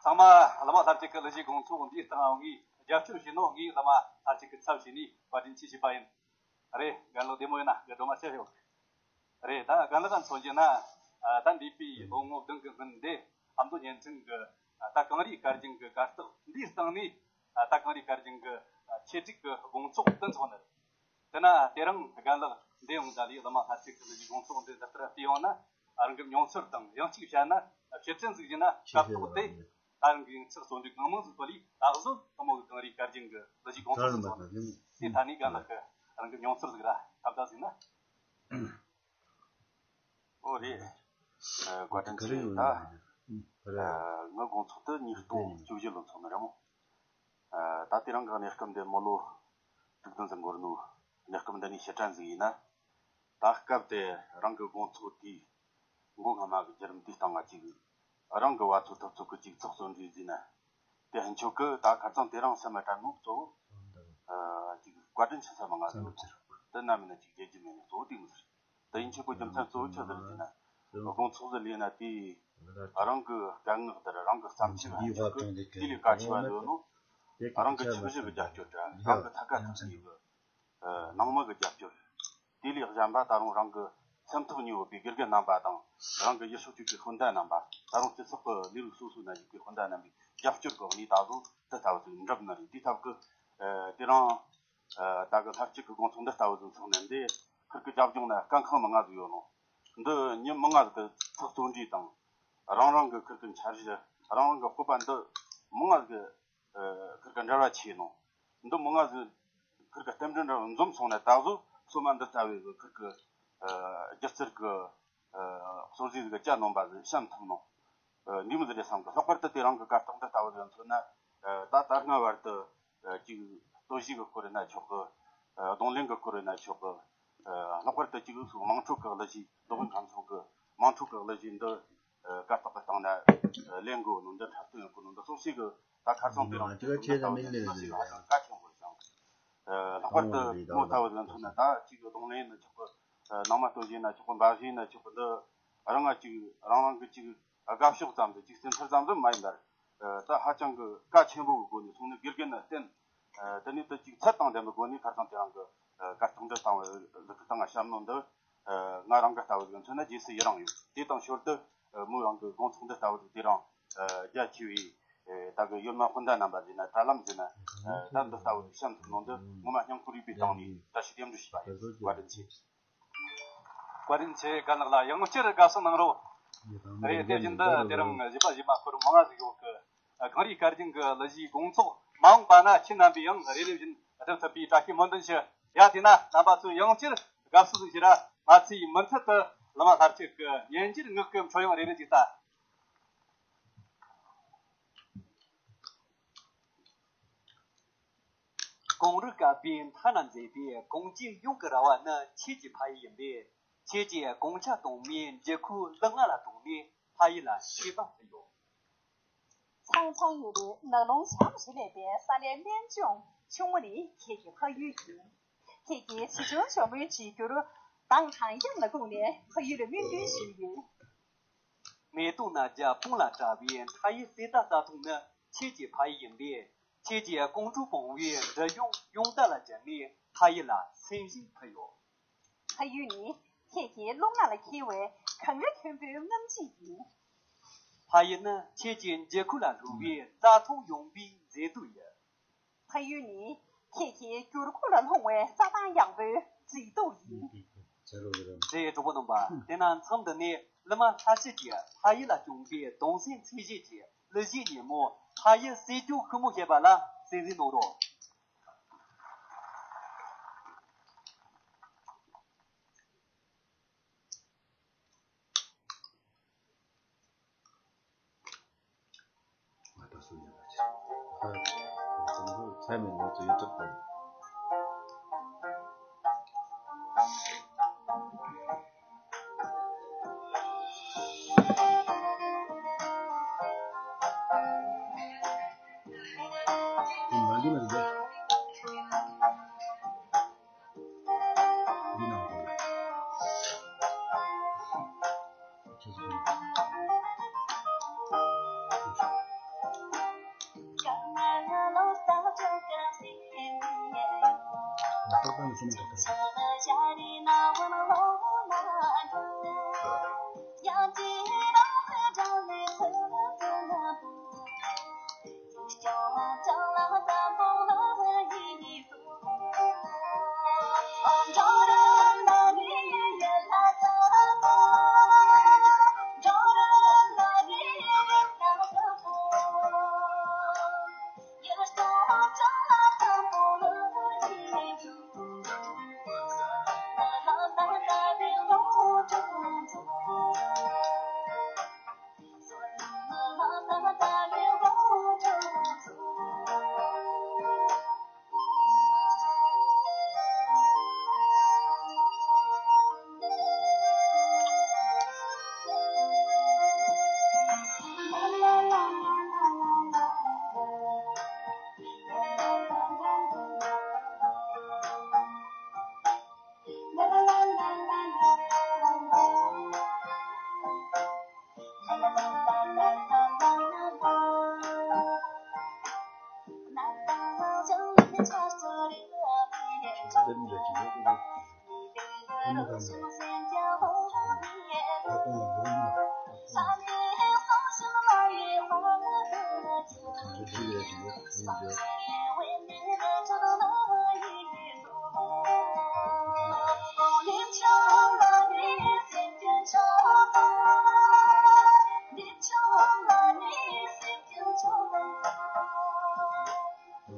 ཚང་མ་བླ་མ་ལྷ་སྐྱིད་ཀྱི་གླུ་གཞས་དགོང་ཚོགས་འདིའི་སྟེང་ང་ངས་རྒྱབ་སྐྱོར་བྱས་ནོ། ངས་བླ་མ་ལྷ་སྐྱིད་ཀྱི་ཚབ་བྱས་ནས་བཀའ་དྲིན་ཆེ་ཞུས་པ་ཡིན། རེད། རྒན་ལགས་བདེ་མོ་ཡིན་ན་སྒྲོལ་མ་ཆེ་ཡོད། རེད། ད་རྒན་ལགས་མཚོན་རྒྱུ་ན། ཨ། ད་འདས་པའི་ལོ་ངོ་བདུན་གི་སྔོན་འདི་ཨ་མདོ་བརྙན་འཕྲིན་གྱི། ཨ། ད་གངས་རིའི་སྐར་རྒྱན་གྱི་གར་སྟེགས་འདིའི་སྟེང་ནས། ཨ། ད་གངས་རིའི་སྐར་རྒྱན་གྱི། ཨ། ཆེད་སྒྲིག་གི་དགོང་ཚོགས་དེ་འཚོགས་ནི། དེ་ན་དེ་རིང་རྒན་ལགས་འདི་ཡོང་ད་ལས་བླ་མ་ལྷ་སྐྱིད་ཀྱི་གླུ་གཞས་དགོང་ཚོགས་འདི་ལག་བསྟར་བལྟས་ཡོང་ན། ཨ། རང་གི་མྱོང་ཚོར་དང་ཡང་གཅིག་བཤད་ན། ཕྱིར་དྲན་ཟིག་བྱས་ན་སྐབས་ཐོག་དེ། ད་རང་གི་ཡིག་ཚགས་བརྩོན་འགྲུས་གང་མང་ཟིག་ཐོག་ལས་ད་གཟོད་དེ་མོ་གི་གངས་རིའི་སྐར་རྒྱན་གྱི་གླུ་གཞས་དགོང་ཚོགས་སུ་འཚོགས་ནི། དེ་ཐ་ནས་རྒན་ལགས་ཀྱི་རང་གི་མྱོང་ཚོར་ཟིག་ར་ཐབས་ད་ཟིག་ན། ཨོ་རེད། ཨ། བཀའ་དྲིན་ཆེ། ད། ཨ། ངའི་དགོང་ཚོགས་དེ་ཉིས་སྟོང་བཅུ་བཞི་ལོ་འཚོགས་ནི་རེད་མོ། ཨ། ད་དེ་རིང་གི་གནས་སྐབས་འདི་མི་ལོ་དྲུག་བདུན་ཙམ་འགོར་ནོ། གནས་སྐབས་འདི་ནས་ཕྱིར་དྲན་ཟིག་ཡིན་ན། ད་སྐབས་དེ་རང་གི་དགོང་ཚོགས་དེའི་མགོ་སྔ་མ་གི་བརྒྱུད་རིམ་དེའི་སྟེང་ང་ཅིག་རང་གི་བ་ཚོ་ཐུབ་ཚོད་གི་ཅིག་ཚགས་བརྩོན་འགྲུས་ཟིན་ན། དེ་ཕན་ཆོད་གི། ད་ཁ་རྩང་དེ་རིང་སེམས་ལ་དྲན་ནོ་གཙོ་བོ། ཨ། ཅིག་བཀའ་དྲིན་ཆེ་ས་མ་ང་ཚོ་དེ་ན་མིན་ན་ཅིག་བརྗེད་རྒྱུ་མེད་ནི་གཙོ་བོ་དེ་མི་ཟེར། དེ་ཡིན་ཆོག་གི་རྒྱུ་མཚན་གཙོ་བོ་ཆི་ཟིག་རེད་ཟེར་ན། དགོང་ཚོགས་ཟིག་ལས་ན་དེ་རང་གི་སྐད་ངག་དེར་རང་གི་བརྩམས་ཆོས་ལ་ཆོག་གི། དེ་ལས་གལ་ཆེ་བ་ཡོད་ནོ། རང་གི་ཆབ་སྲིད་ཀྱི་རྒྱབ་སྐྱོར་དྲ། རང་གི་ཐད་ཀ་ཐུག་ཡོད་གི། ཨ། ནང་མི་གི་རྒྱབ་སྐྱོར། དེ་ལས་གཞན་པ་ད་རུང་རང་གི་སེམས་ཐག་ཉེ་བོ་པའི་དགེ་རྒན་རྣམ་པ་དང་། རང་གི་ཡུལ་ཤུལ་གཅིག་པའི་སྤུན་ཟླ་རྣམ་པ། ད་རུང་སྤྱི་ཚོགས་ཀྱི་ལས་རིགས་སོ་སོ་ན་ཡོད་པའི་སྤུན་ཟླ་རྣམ་པའི་རྒྱབ་སྐྱོར་གི་ངོས་ནས་ད་གཟོད་དེ་ལྟ་བུ་ཟིག་འགྲུབ་ནི་རེད། དེའི་ཐབས་ཀྱིས། ཨ། དེ་རིང་། ཨ། ད་གི་ལྷ་སྐྱིད་ཀྱི་དགོང་ཚོགས་འདི་ལྟ་བུ་ཟིག་འཚོགས་ནས་འདི་ཁུར་གི་རྒྱབ་ལྗོངས་ན་སྐད་ཁང་མང་ང་ཟིག་ཡོད་ནོ། འདི་མི་མང་ང་ཟིག་གི་ཚགས་བརྩོན་འགྲུས་དང་། རང་རང་གི་ཁུར་གི་འཆར་གཞི། རང་རང་གི་སྤོབས་པ་འདི་མང་ང་ཟིག་གི། ཨ། ཁུར་གི་འབྲེལ་བ་ཆེ་ནོ། འདི་མང་ང་ཟིག་ཁུར་གི་རྟེན་འབྲེལ་འདྲ་བོ་འཛོམས་སོང་ན་ད་གཟོད་སོ་མ་འདི་ལྟ་བུའི་གི་ཁུར་གི། ཨ། སྒྱུ་རྩལ་གི། ཨ། སོར་རྩེ་ཟིག་གི་གྱ་ནོམ་པ་ཟིག་བཤམས་ཐུབ་ནོ། ཨ། འདི་མོ་ཟིག་རེད་བསམ་གི། ལྷག་པར་དུ་དེ་རིང་གི་གར་སྟེགས་འདི་ལྟ་བུ་ཟིག་མཚོན་ན། ཨ། ད་ད་སྔ་བར་དུ། ཨ། ཅིག་རྟོད་གཞས་གི་སྐོར་ཡིན་ན་ཆོག་གི། ཨ། རྡུང་ལེན་གི་སྐོར་ཡིན་ན་ཆོག་གི། ཨ། ལྷག་པར་དུ་ཅིག་དམངས་ཁྲོད་གི་གླུ་གཞས། རྡོ་སྦིས་ཁམས་ཚོགས་གི་དམངས་ཁྲོད་གི་གླུ་གཞས་འདི། ཨ། གར་སྟེགས་གི་སྟེང་ན། ཨ། ལེན་དགོས་ནོ་འདི། འཁྲབ་སྟོན་ཡོང་དགོས་ནོ་འདི་སོགས་ཞིག་གི། ད་ཁ་སང་དེ་རིང་དེ་ལྟ་བུ་ཞིག་ཧ་ཅང་གལ་ཆེན་པོ་རེད་བསམ། ཨ། ལྷག་པར་དུ་མོ་ལྟ་བུ་ཟིག་མཚོན་ན། ད་ཅིག་རྡུང་ལེན་ཡིན་ན་ཆོག་གི། ཨ། ནང་མ་རྟོད་གཞས་ཡིན་ན་ཆོག་གི། འབའ་གཞས་ཡིན་ན་ཆོག་གི། འདི་རང་ང་ཅིག་རང་རང་གི་ཅིག་དགའ་ཕྱོགས་ཙམ་དུ་ཅིག་སེམས་ཚོར་ཙམ་དུ་མ་ཡིན་པར། ཨ། ད་ཧ་ཅང་གི་གལ་ཆེན་པོ་གི་སྒོ་ནས་སོང་ནས་དགེ་རྒན་ནས་བསྟེན། ཨ། དེ་ནས་དེ་ཅིག་ཚད་དང་ལྡན་པའི་སྒོ་ནས་ཁ་སང་དེ་རིང་གི། ཨ། གར་སྟེགས་འདི་བཏང་བའི་ལུགས་ཀྱི་སྟེང་ང་བཤམས་ནོ་འདི། ཨ། ང་རང་གི་ལྟ་བུ་ཟིག་མཚོན་ན་རྗེས་སུ་ཡི་རང་ཡོད། དེ་དང་ཞོར་དུ། ཨ། མོ་རང་གི་དགོང་ཚོགས་འདི་ལྟ་བུ་ཟིག་དེ་རིང་། ཨ། རྒྱ་ཆེ་བའི། ཨ། ད་གི་ཡུལ་མི་སྤུན་ཟླ་རྣམ་པ་ཟེར་ན། དྲ་ལམ་ཟེར་ན། ཨ། ད་འདི་ལྟ་བུ་ཟིག་བཤམས་ཐུབ་ནོ་འདི་ངོ་མ་སྙིང་ཁོང་རུས་པའི་གཏིང་ནས་བཀྲ་ཤིས་རྟེན་འབྲེལ་ཞུས་པ་ཡིན། བཀའ་དྲིན་ཆེ། བཀའ་དྲིན་ཆེ། རྒན་ལགས་ལ་ཡང་བསྐྱར་དགའ་བསུ་གནང་རོགས། རེད། དེ་བཞིན་དུ་དེ་རིང་བཞི་པ་བཞི་པ་འཁོར་མང་ང་ཟིག་ཡོད་གི། གངས་རིའི་སྐར་རྒྱུན་གྱི་གླུ་གཞས་དགོང་ཚོགས་མ་འོངས་པ་ན་ཁྱེད་རྣམ་པས་ཡང་རེ་རེ་བཞིན་སྒྲུབ་ཐུབ་པའི་བཀྲ་ཤིས་སྨོན་འདུན་ཞུ། ཡ། དེས་ན་རྣམ་པ་ཚོས་ཡང་བསྐྱར་དགའ་བསུ་ཞུ་ར། མ་ཚད་མུ་མཐུད་དུ་བླ་མ་ལྷ་བཅུ་གི་སྙན་འགྱུར་ངག་གི་འཕྲོ་ཡང་རེ་རེ་ཅིག་ལྟ། གངས་རི་བསྐལ་པའི་མཐའ་ན་མཛེས་པའི་གངས་ཅན་ཡོངས་ཀྱི་ར་བ་ནི་ཁྱེད་ཀྱི་ཕ་ཡུལ་ཡིན་པས། ཁྱེད་ཀྱི་གངས་ཆ་དྭངས་མའི་འགྱུར་ཁུག་ལུས་ངག་ལ་བཏང་ནས་ཕ་ཡུལ་ལ་ཤེས་པ་ཕུལ་ཡོད། ཚང་ཚང་ཡོད་པའི་ནགས་ཀློང་བྱམས་ཞིང་ལེགས་པའི་ས་ལའི་རྨད་བྱུང་ཆུ་མོ་ནི་ཁྱེད་ཀྱི་ཕ་ཡུལ་ཡིན། ཁྱེད་ཀྱི་ཆེ་ཆུང་ཇོ་མོའི་བྱེད་འགྱུར་མདངས་དང་དབྱངས་ལ་བཀུག་ནས་ཕ་ཡུལ་ལ་སྨོན་འདུན་ཞུས་ཡོད། མེ་ཏོག་སྣ་བརྒྱ་སྤུངས་ལ་བཀྲ་བའི་མཐའ་ཡི་གསེར་རྟ་རྩྭ་ཐང་ནི་ཁྱེད་ཀྱི་ཕ་ཡུལ་ཡིན་པས། ཁྱེད་ཀྱི་ཀོང་ཀྲུག་བུང་བའི་འབྲི་གཡོག་གཡུང་རྟ་ལ་སྦྱར་ནས་ཕ་ཡུལ་ལ་སེམས་ཤིང་ཕུལ་ཡོད། ཕ་ཡུལ་ནི་ཁྱེད་ཀྱི་རླུང་ནག་ལ་འཁྱིལ་བའི་གངས་རི་མཐོན་པོའི་རྔམ་བརྗིད་ཡིན། ཕ་ཡུལ་ནི་ཁྱེད་ཀྱི་འགྱིག་ཁུག་ལ་བསླུ་བའི་རྩྭ་ཐང་ཡངས་པའི་མཛེས་སྡུག་ཡིན། ཕ་ཡུལ་ནི་ཁྱེད་ཀྱི་གུར་ཁུག་ལ་ལྷུང་བའི་རྩྭ་ཐང་ཡངས་པོའི་མཛེས་སྡུག་ཡིན། རེད། གྲོགས་པོ་རྣམ་པ། དེ་ན་མཚམས་འདི་ནས་བླ་མ་ལྷ་བཅུ་གིས་ཕ་ཡུལ་ལ་བསྐྱངས་པའི་གདུང་སེམས་ཚད་གཞི་གི་གླུ་གཞས་ཉིན་མོ་ཕ་ཡུལ་གསོལ་རྒྱུག་ཤུགས་མོ་ཞེས་པ་ལ་གསན་གཟིགས་གནང་རོགས། ང་ད་སུ་ཡིན་པ་ཆེ། ད་ཚང་མ་ཚད་མེད་ང་ཚོ་ཡོད་ཐུབ་དང་།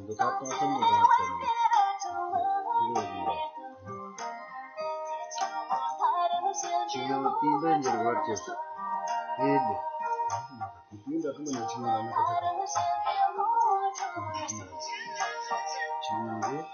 འདི་དག་གཏོང་སེམས་ནི་དགའ་སྟེ། ཕྱི་རོལ་ཡིན་པ། ཆིག་ཡང་ཏིང་འབེན་འགྱུར་བར་གྱུར། དེ་ལས། དེ་འདྲ་ཐུན་མོང་ཆིག་ཡང་ལ་ནི་ཁ་ཁ་ཁ། ཆིག་ཡང་རེད།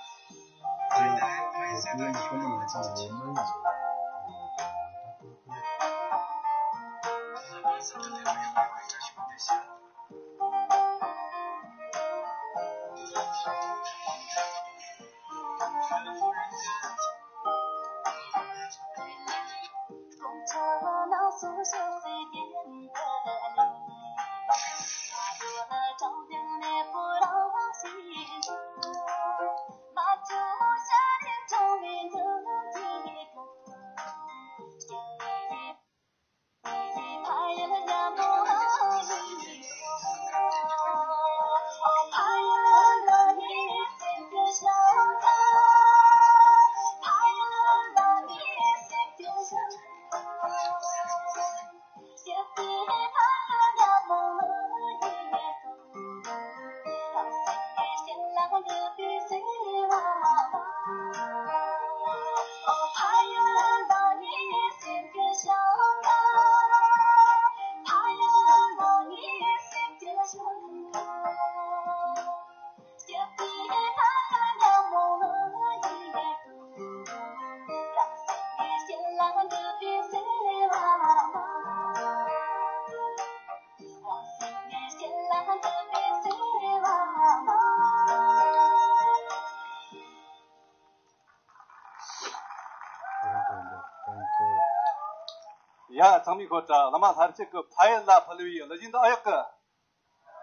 ཡ། ཚང་མས་ཤོད་དྲ། བླ་མ་ལྷར་བཅས་ཀྱི་ཕ་ཡུལ་ལ་ཕུལ་བའི་གླུ་གཞས་འདི་ཨེ་ཡག་གི།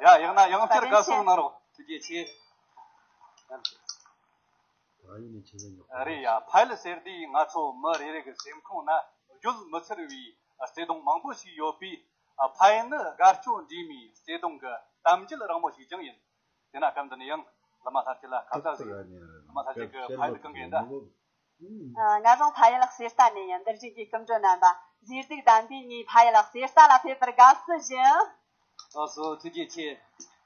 ཡ། ཡག་ན་ཡང་བསྐྱར་དགའ་བསུ་གནང་རོགས། ཐུགས་རྗེ་ཆེ། རེད་ཡ། ཕ་ཡུལ་ཟེར་དུས་ང་ཚོ་མི་རེ་རེ་གི་སེམས་ཁོང་ན་བརྗོད་མི་ཚར་བའི་བརྩེ་དུང་མང་པོ་ཞིག་ཡོད་པས། ཕ་ཡུལ་ནི་དགའ་སྐྱོ་འདྲེས་མའི་བརྩེ་དུང་གི་གཏམ་རྒྱུད་རིང་མོ་ཞིག་ཀྱང་ཡིན། དེ་ན་སྐབས་འདི་ནས་ཡང་བླ་མ་ལྷར་བཅས་ལ་ཁ་བརྡ་ཞིག་བླ་མ་ལྷར་བཅས་ཀྱི་ཕ་ཡུལ་གང་གི་ཡིན་ད། ང་རང་ཕ་ཡུལ་གསེར་རྟ་ནས་ཡིན། འདིར་བཞུགས་ཀྱི་སྐུ་མགྲོན་རྣམ་པ། མཛེས་སྡུག་ལྡན་པའི་ངའི་ཕ་ཡུལ་གསེར་རྟ་ལ་ཕེབས་པར་དགའ་བསུ་ཞུ། ཨ་སོ། ཐུགས་རྗེ་ཆེ།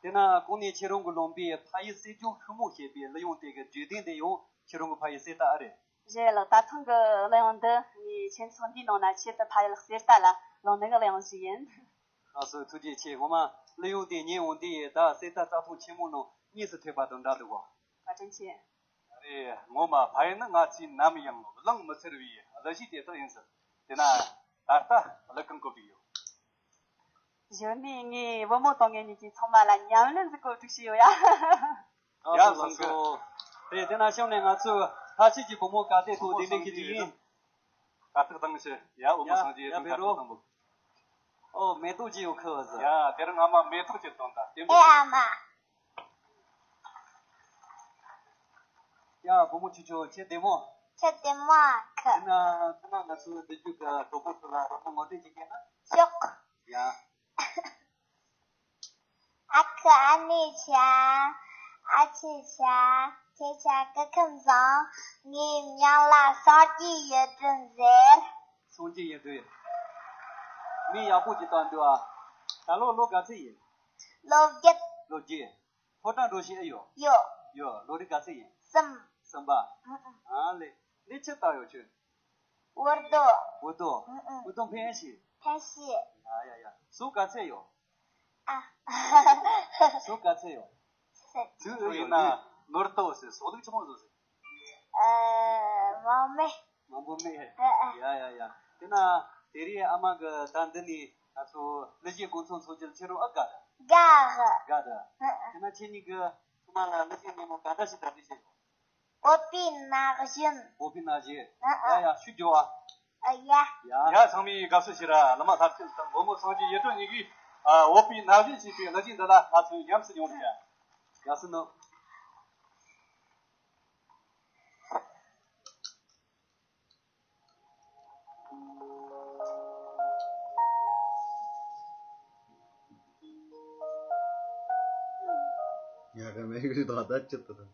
དེ་ན་གོང་ནས་ཁྱེད་རང་གི་ལུང་པའི་ཕ་ཡུལ་གསེར་ལྗོངས་ཤུལ་མོ་ཞེས་པའི་གླུ་དབྱངས་དེ་གི་བརྗོད་དོན་དེ་ཡང་ཁྱེད་རང་གི་ཕ་ཡུལ་གསེར་རྟ་ཨེ་རེད། རེད་ལགས། ད་ཐེངས་ཀྱི་གླུ་དབྱངས་འདི་ངའི་ཁྱིམ་ཚང་འདིའི་ནང་ན་ཆེད་དུ་ཕ་ཡུལ་གསེར་རྟ་ལ་བླངས་ནས་གླུ་དབྱངས་ཤིག་ཡིན། ཨ་སོ། ཐུགས་རྗེ་ཆེ། ངོ་མ་གླུ་དབྱངས་དེ་ཉན་འོང་དུས་ད་གསེར་རྟ་རྩྭ་ཐང་ཆེན་མོ་ནང་དངོས་སུ་ཐེགས་པ་དང་འདྲ་འདུག་གོ། བཀའ་དྲིན་ཆེ། རེད། ངོ་མ་ཕ་ཡུལ་ནི་ང་ཚོས་ནམ་ཡང་བླངས་མི་ཚར་བའི་གླུ་གཞས་དེ་དག་ཡིན་ཟེར། དེ་ན་ད་ལྟ་གླུ་གང་གོ་བསྡད་ཡོད། གཞི་ནས་ངའི་བུ་མོ་དང་ངེད་གཉིས་ཀྱིས་ཚང་མ་ལ་ཉམས་ལེན་ཟིག་གོ་སྒྲིག་བྱས་ཡོད་ཡ། ཨ་ཡ་སོ་བཟང་གི། སོ། དེ་དེ་ན་གཤམ་ནས་ང་ཚོས་ལྷ་ཆོས་ཀྱི་བུ་མོ་ག་དེ་ཐོག་བདེ་ལེགས་ཀྱི་དུས་ཡིན། ཀ་ཐག་དང་ཞི། ཡ། འོ་མ་ཡ། སངས་རྒྱས་ཡ། ཡོད་ཕེ་ཀ་རོ། ཐག་དང་པོ། ཨོ་མེ་ཏོག་ཅི་ཡོད་ཁི་བ་ཟ། ཡ། དེར་ང་མ་མེ་ཏོག་ཅི་བཏང་ད་དེ་ཨེ་ཨ་མ། ཡ། བུ་མོ་ཆུ་ཆུ་ཁྱེད་བདེ་མོ། ཁྱེད་བདེ་མོ་ཨ་ཁུ། དེ་ན་ཐ་ན་ང་ཚོའི་བདེ་སྡུག་གི་གྲོགས་པོ་ཚོ་ལ་རོགས་པ་ངོ་སྤྲོད་ཅིག་བྱས་ན། ཤོག་ཡ། ཨ་ཁུ་ཨ་ནེ་ཆ། ཨ་ཆེ་ཆ། ཁྱེད་ཆ་སྐུ་ཁམས་བཟང་། ངའི་མིང་ལ་སངས་རྒྱས་ཡོན་ཏན་ཟེར། སངས་རྒྱས་ཡོན་ཏན། མིང་ཡག་པོ་ཅིག་བཏགས་འདུག་ཨ། ད་ལོ་ལོ་ག་ཚོད་ཡིན། ལོ་བརྒྱད། ལོ་བརྒྱད། ཕོ་བྲང་འགྲོ་ཤེས་ཨེ་ཡོད། ཡོད། ཡོད། ལོ་རིམ་ག་ཚོད་ཡིན། གསུམ། གསུམ་པ། ཨ་ལེ། ནི་ཆི་ལྟ་ཡོད་ཁྱོད། འུར་རྡོ། འུར་རྡོ། འུར་རྡོ་འཕེན་ཤེས། འཕེན་ཤེས། ཡ་ཡ་ཡ། ཟོག་ག་ཚོད་ཡོད། ཨ། ཟོག་ག་ཚོད་ཡོད། ཟོག་ཡིན་ན་ནོར་ལྟོ་ཟེར། ཟོག་ལུག་ཆི་མོ་ཟོག་ཟེར། ཨ། མང་མེད། མང་པོ་མེད། ཨ་ཨ། ཡ་ཡ་ཡ། དེ་ན་དེ་རིང་ཨ་མ་གི་ད་འདི་ནས་ང་ཚོ་གླུ་གཞས་དགོང་ཚོགས་འཚོགས་རྒྱུར་ཁྱེད་རང་ཨ་དགའ་ད། དགའ་གི། དགའ་ད། ཨ་ཨ། དེ་ན་ཁྱེད་གཉིས་ཀྱིས་ཚང་མ་ལ་གླུ་གཞས་སྙན་མོ་ག་འདྲ་ཞིག་གདན་འདྲེན་བྱས་ཡོད། འོ་པའི་ན་གཞོན། འོ་པའི་ན་གཞོན། ཨ་ཨ། ཡ་ཡ། ཤུགས་རྒྱོབ་ཨ། ཨ་ཡ། ཡ་ཡ། ཚང་མས་དགའ་བསུ་ཞུ་ར། བླ་མ་ལྷ་བརྒྱུད་དང་བུ་མོ་སངས་རྒྱས་ཡིད་སྤྲུལ་གཉིས་ཀྱིས། ཨ། འོ་པའི་ན་གཞོན་ཞེས་པའི་གླུ་གཞས་འདི་ལ་ང་ཚོས་ཉམས་སུ་མྱོང་རྒྱུ། དགའ་བསུ་གནང་། ཡ་ག་མེ་གི་དོ་ད་ཅི་ཏུ།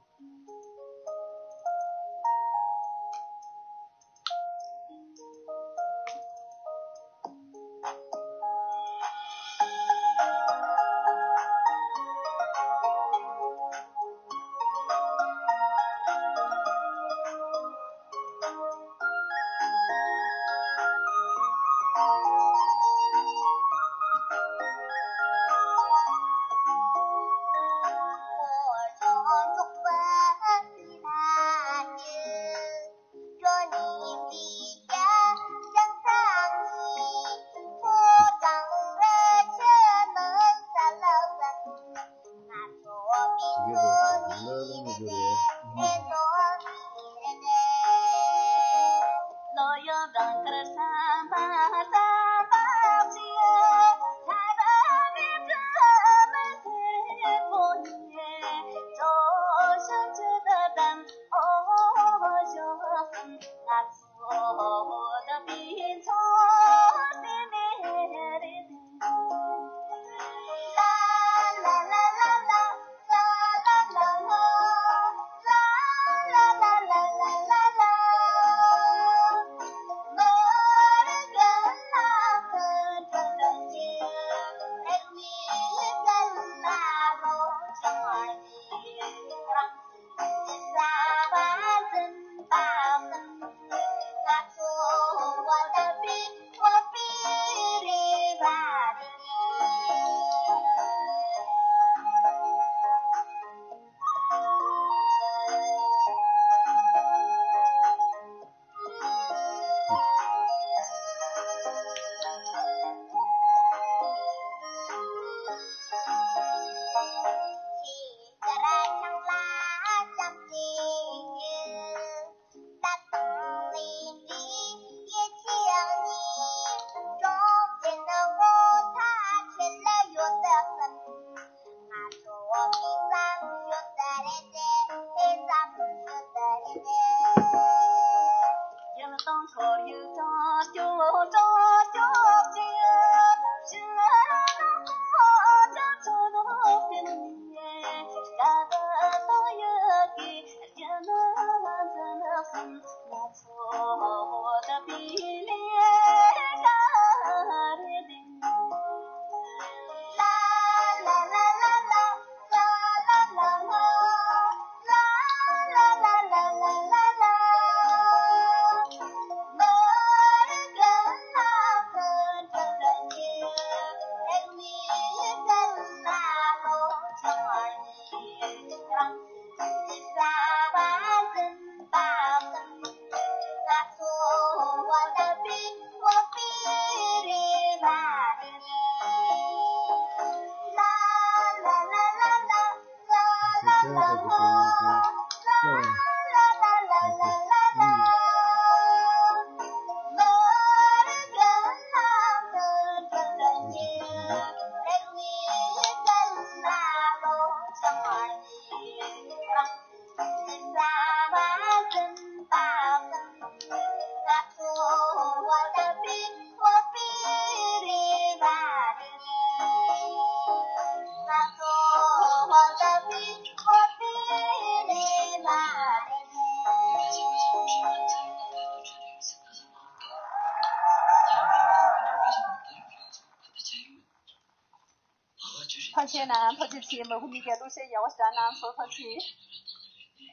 ཐུགས་རྗེ་ཆེ་གནང་། ཐུགས་རྗེ་ཆེ། མ་གུ་མི་རྒྱ་གླུ་གཞས་ཡག་པོ་ཞིག་གནང་སོང་། ཐུགས་རྗེ་ཆེ།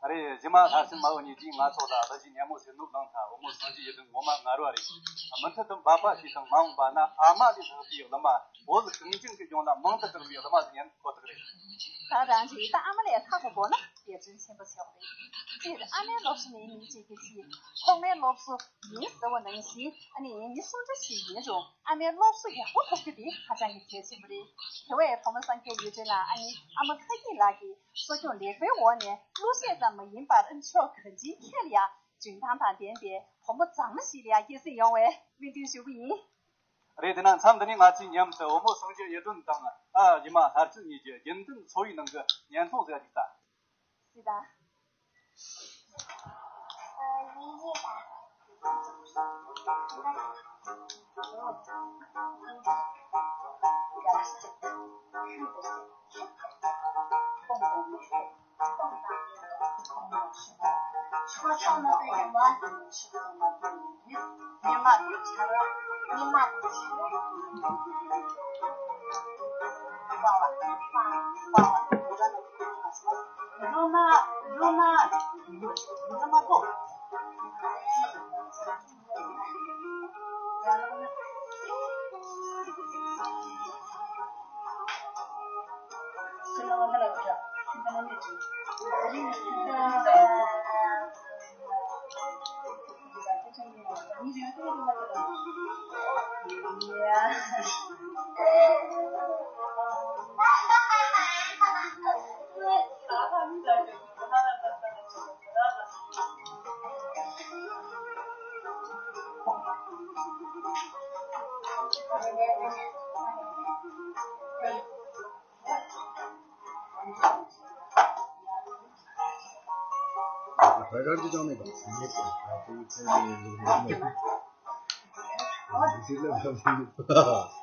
ཨ་རེ། གཞི་མ་ལྷ་སྲིན་མ་བུ་གཉིས་ཀྱིས་ང་ཚོ་ལ་གླུ་གཞས་སྙན་མོ་ཟིག་བླངས་ཐལ། བུ་མོ་སངས་རྒྱས་གཡུ་སྒྲོན་ངོ་མ་ངར་བ་རེད། མུ་མཐུད་དུ་འབད་པ་བྱས་ཤིང་མ་འོངས་པ་ན་ཨ་མ་ལས་ལྷག་པའི་གླུ་མ། བོད་གངས་ཅན་གྱི་ལྗོངས་ལ་མང་དུ་གྲགས་པའི་གླུ་མ་ཟིག་ཡིན་ཁོ་ཐག་རེད། ད་རང་གིས་ད་ཨ་མ་ལས་ལྷག་པ་དགོས་ན་འགན་འཛིན་ཆེན་པོ་ཆགས་པ་རེད། སྤྱིར་ཨ་མའི་སློབ་གསོ་ནི་མི་གཅིག་གི་སྲིད། ཐོག་མའི་སློབ་གསོ་ཡིན་ཟེར་བ་ནང་བཞིན། ཨ་ནི་མི་སུ་འདྲ་ཞིག་ཡིན་རུང་ཨ་མའི་སློབ་གསོ་ཡག་པོ་ཐོབ་རྒྱུ་དེ་ཧ་ཅང་གི་གལ་ཆེན་པོ་རེད། དེ་བས་བུ་མོ་སངས་རྒྱས་གཡུ་སྒྲོན་ལགས། ཨ་ནི་ཨ་མ་ཁ་སྐྱིད་ལགས་ཀྱི་གསོ་སྐྱོང་ལེགས་པའི་འོག་ནས་གླུ་གཞས་ཙམ་མ་ཡིན་པར་ཕྱོགས་གང་ཅིའི་ཐད་ལ་ཡང་འཇོན་ཐང་དང་ལྡན་པའི་བུ་མོ་མཛངས་མ་ཞིག་ལ་ཡང་སྐྱེད་སྲིང་ཡོང་བའི་སྨོན་འདུན་ཞུ་གི་ཡིན། རེད། དེ་ན་མཚམས་འདི་ནས་ང་ཚོས་མཉམ་དུ་བུ་མོ་སངས་རྒྱས་གཡུ་སྒྲོན་དང་ཨ་ཡི་མ་ལྷ་རྩེ་གཉིས་ཀྱི་རྒྱུན་ལྡན་འཚོ་བའི་ནང་གི་བརྙན་ཐུང་ཟེར་ཡ་ཅིག་ལྟ། སྲིད་དང་།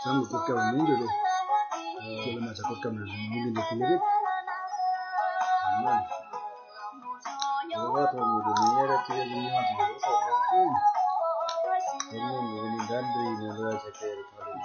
བྱམས་སྐུ་སྐྱབས་མིན་འདུག་རེད། ཁྱེད་ལ་མ་ཆགས་སྐུ་སྐྱབས་མིན་འདུག་མིན་འདུག་དེ་རེད། ཨ་མ། འོ་བ་ཐོག་མི་འདུག་ཉེ་ར་ཁྱེད་ཀྱི་མྱིང་ཅིག་རེད་སོགས་རེད། དེ་ནས་མི་ནི་འདྲ་འདྲ་ཡིན་ནས་འདྲ་བ་ཆེ་ཁྱེད་རེད་ཐོག་རེད།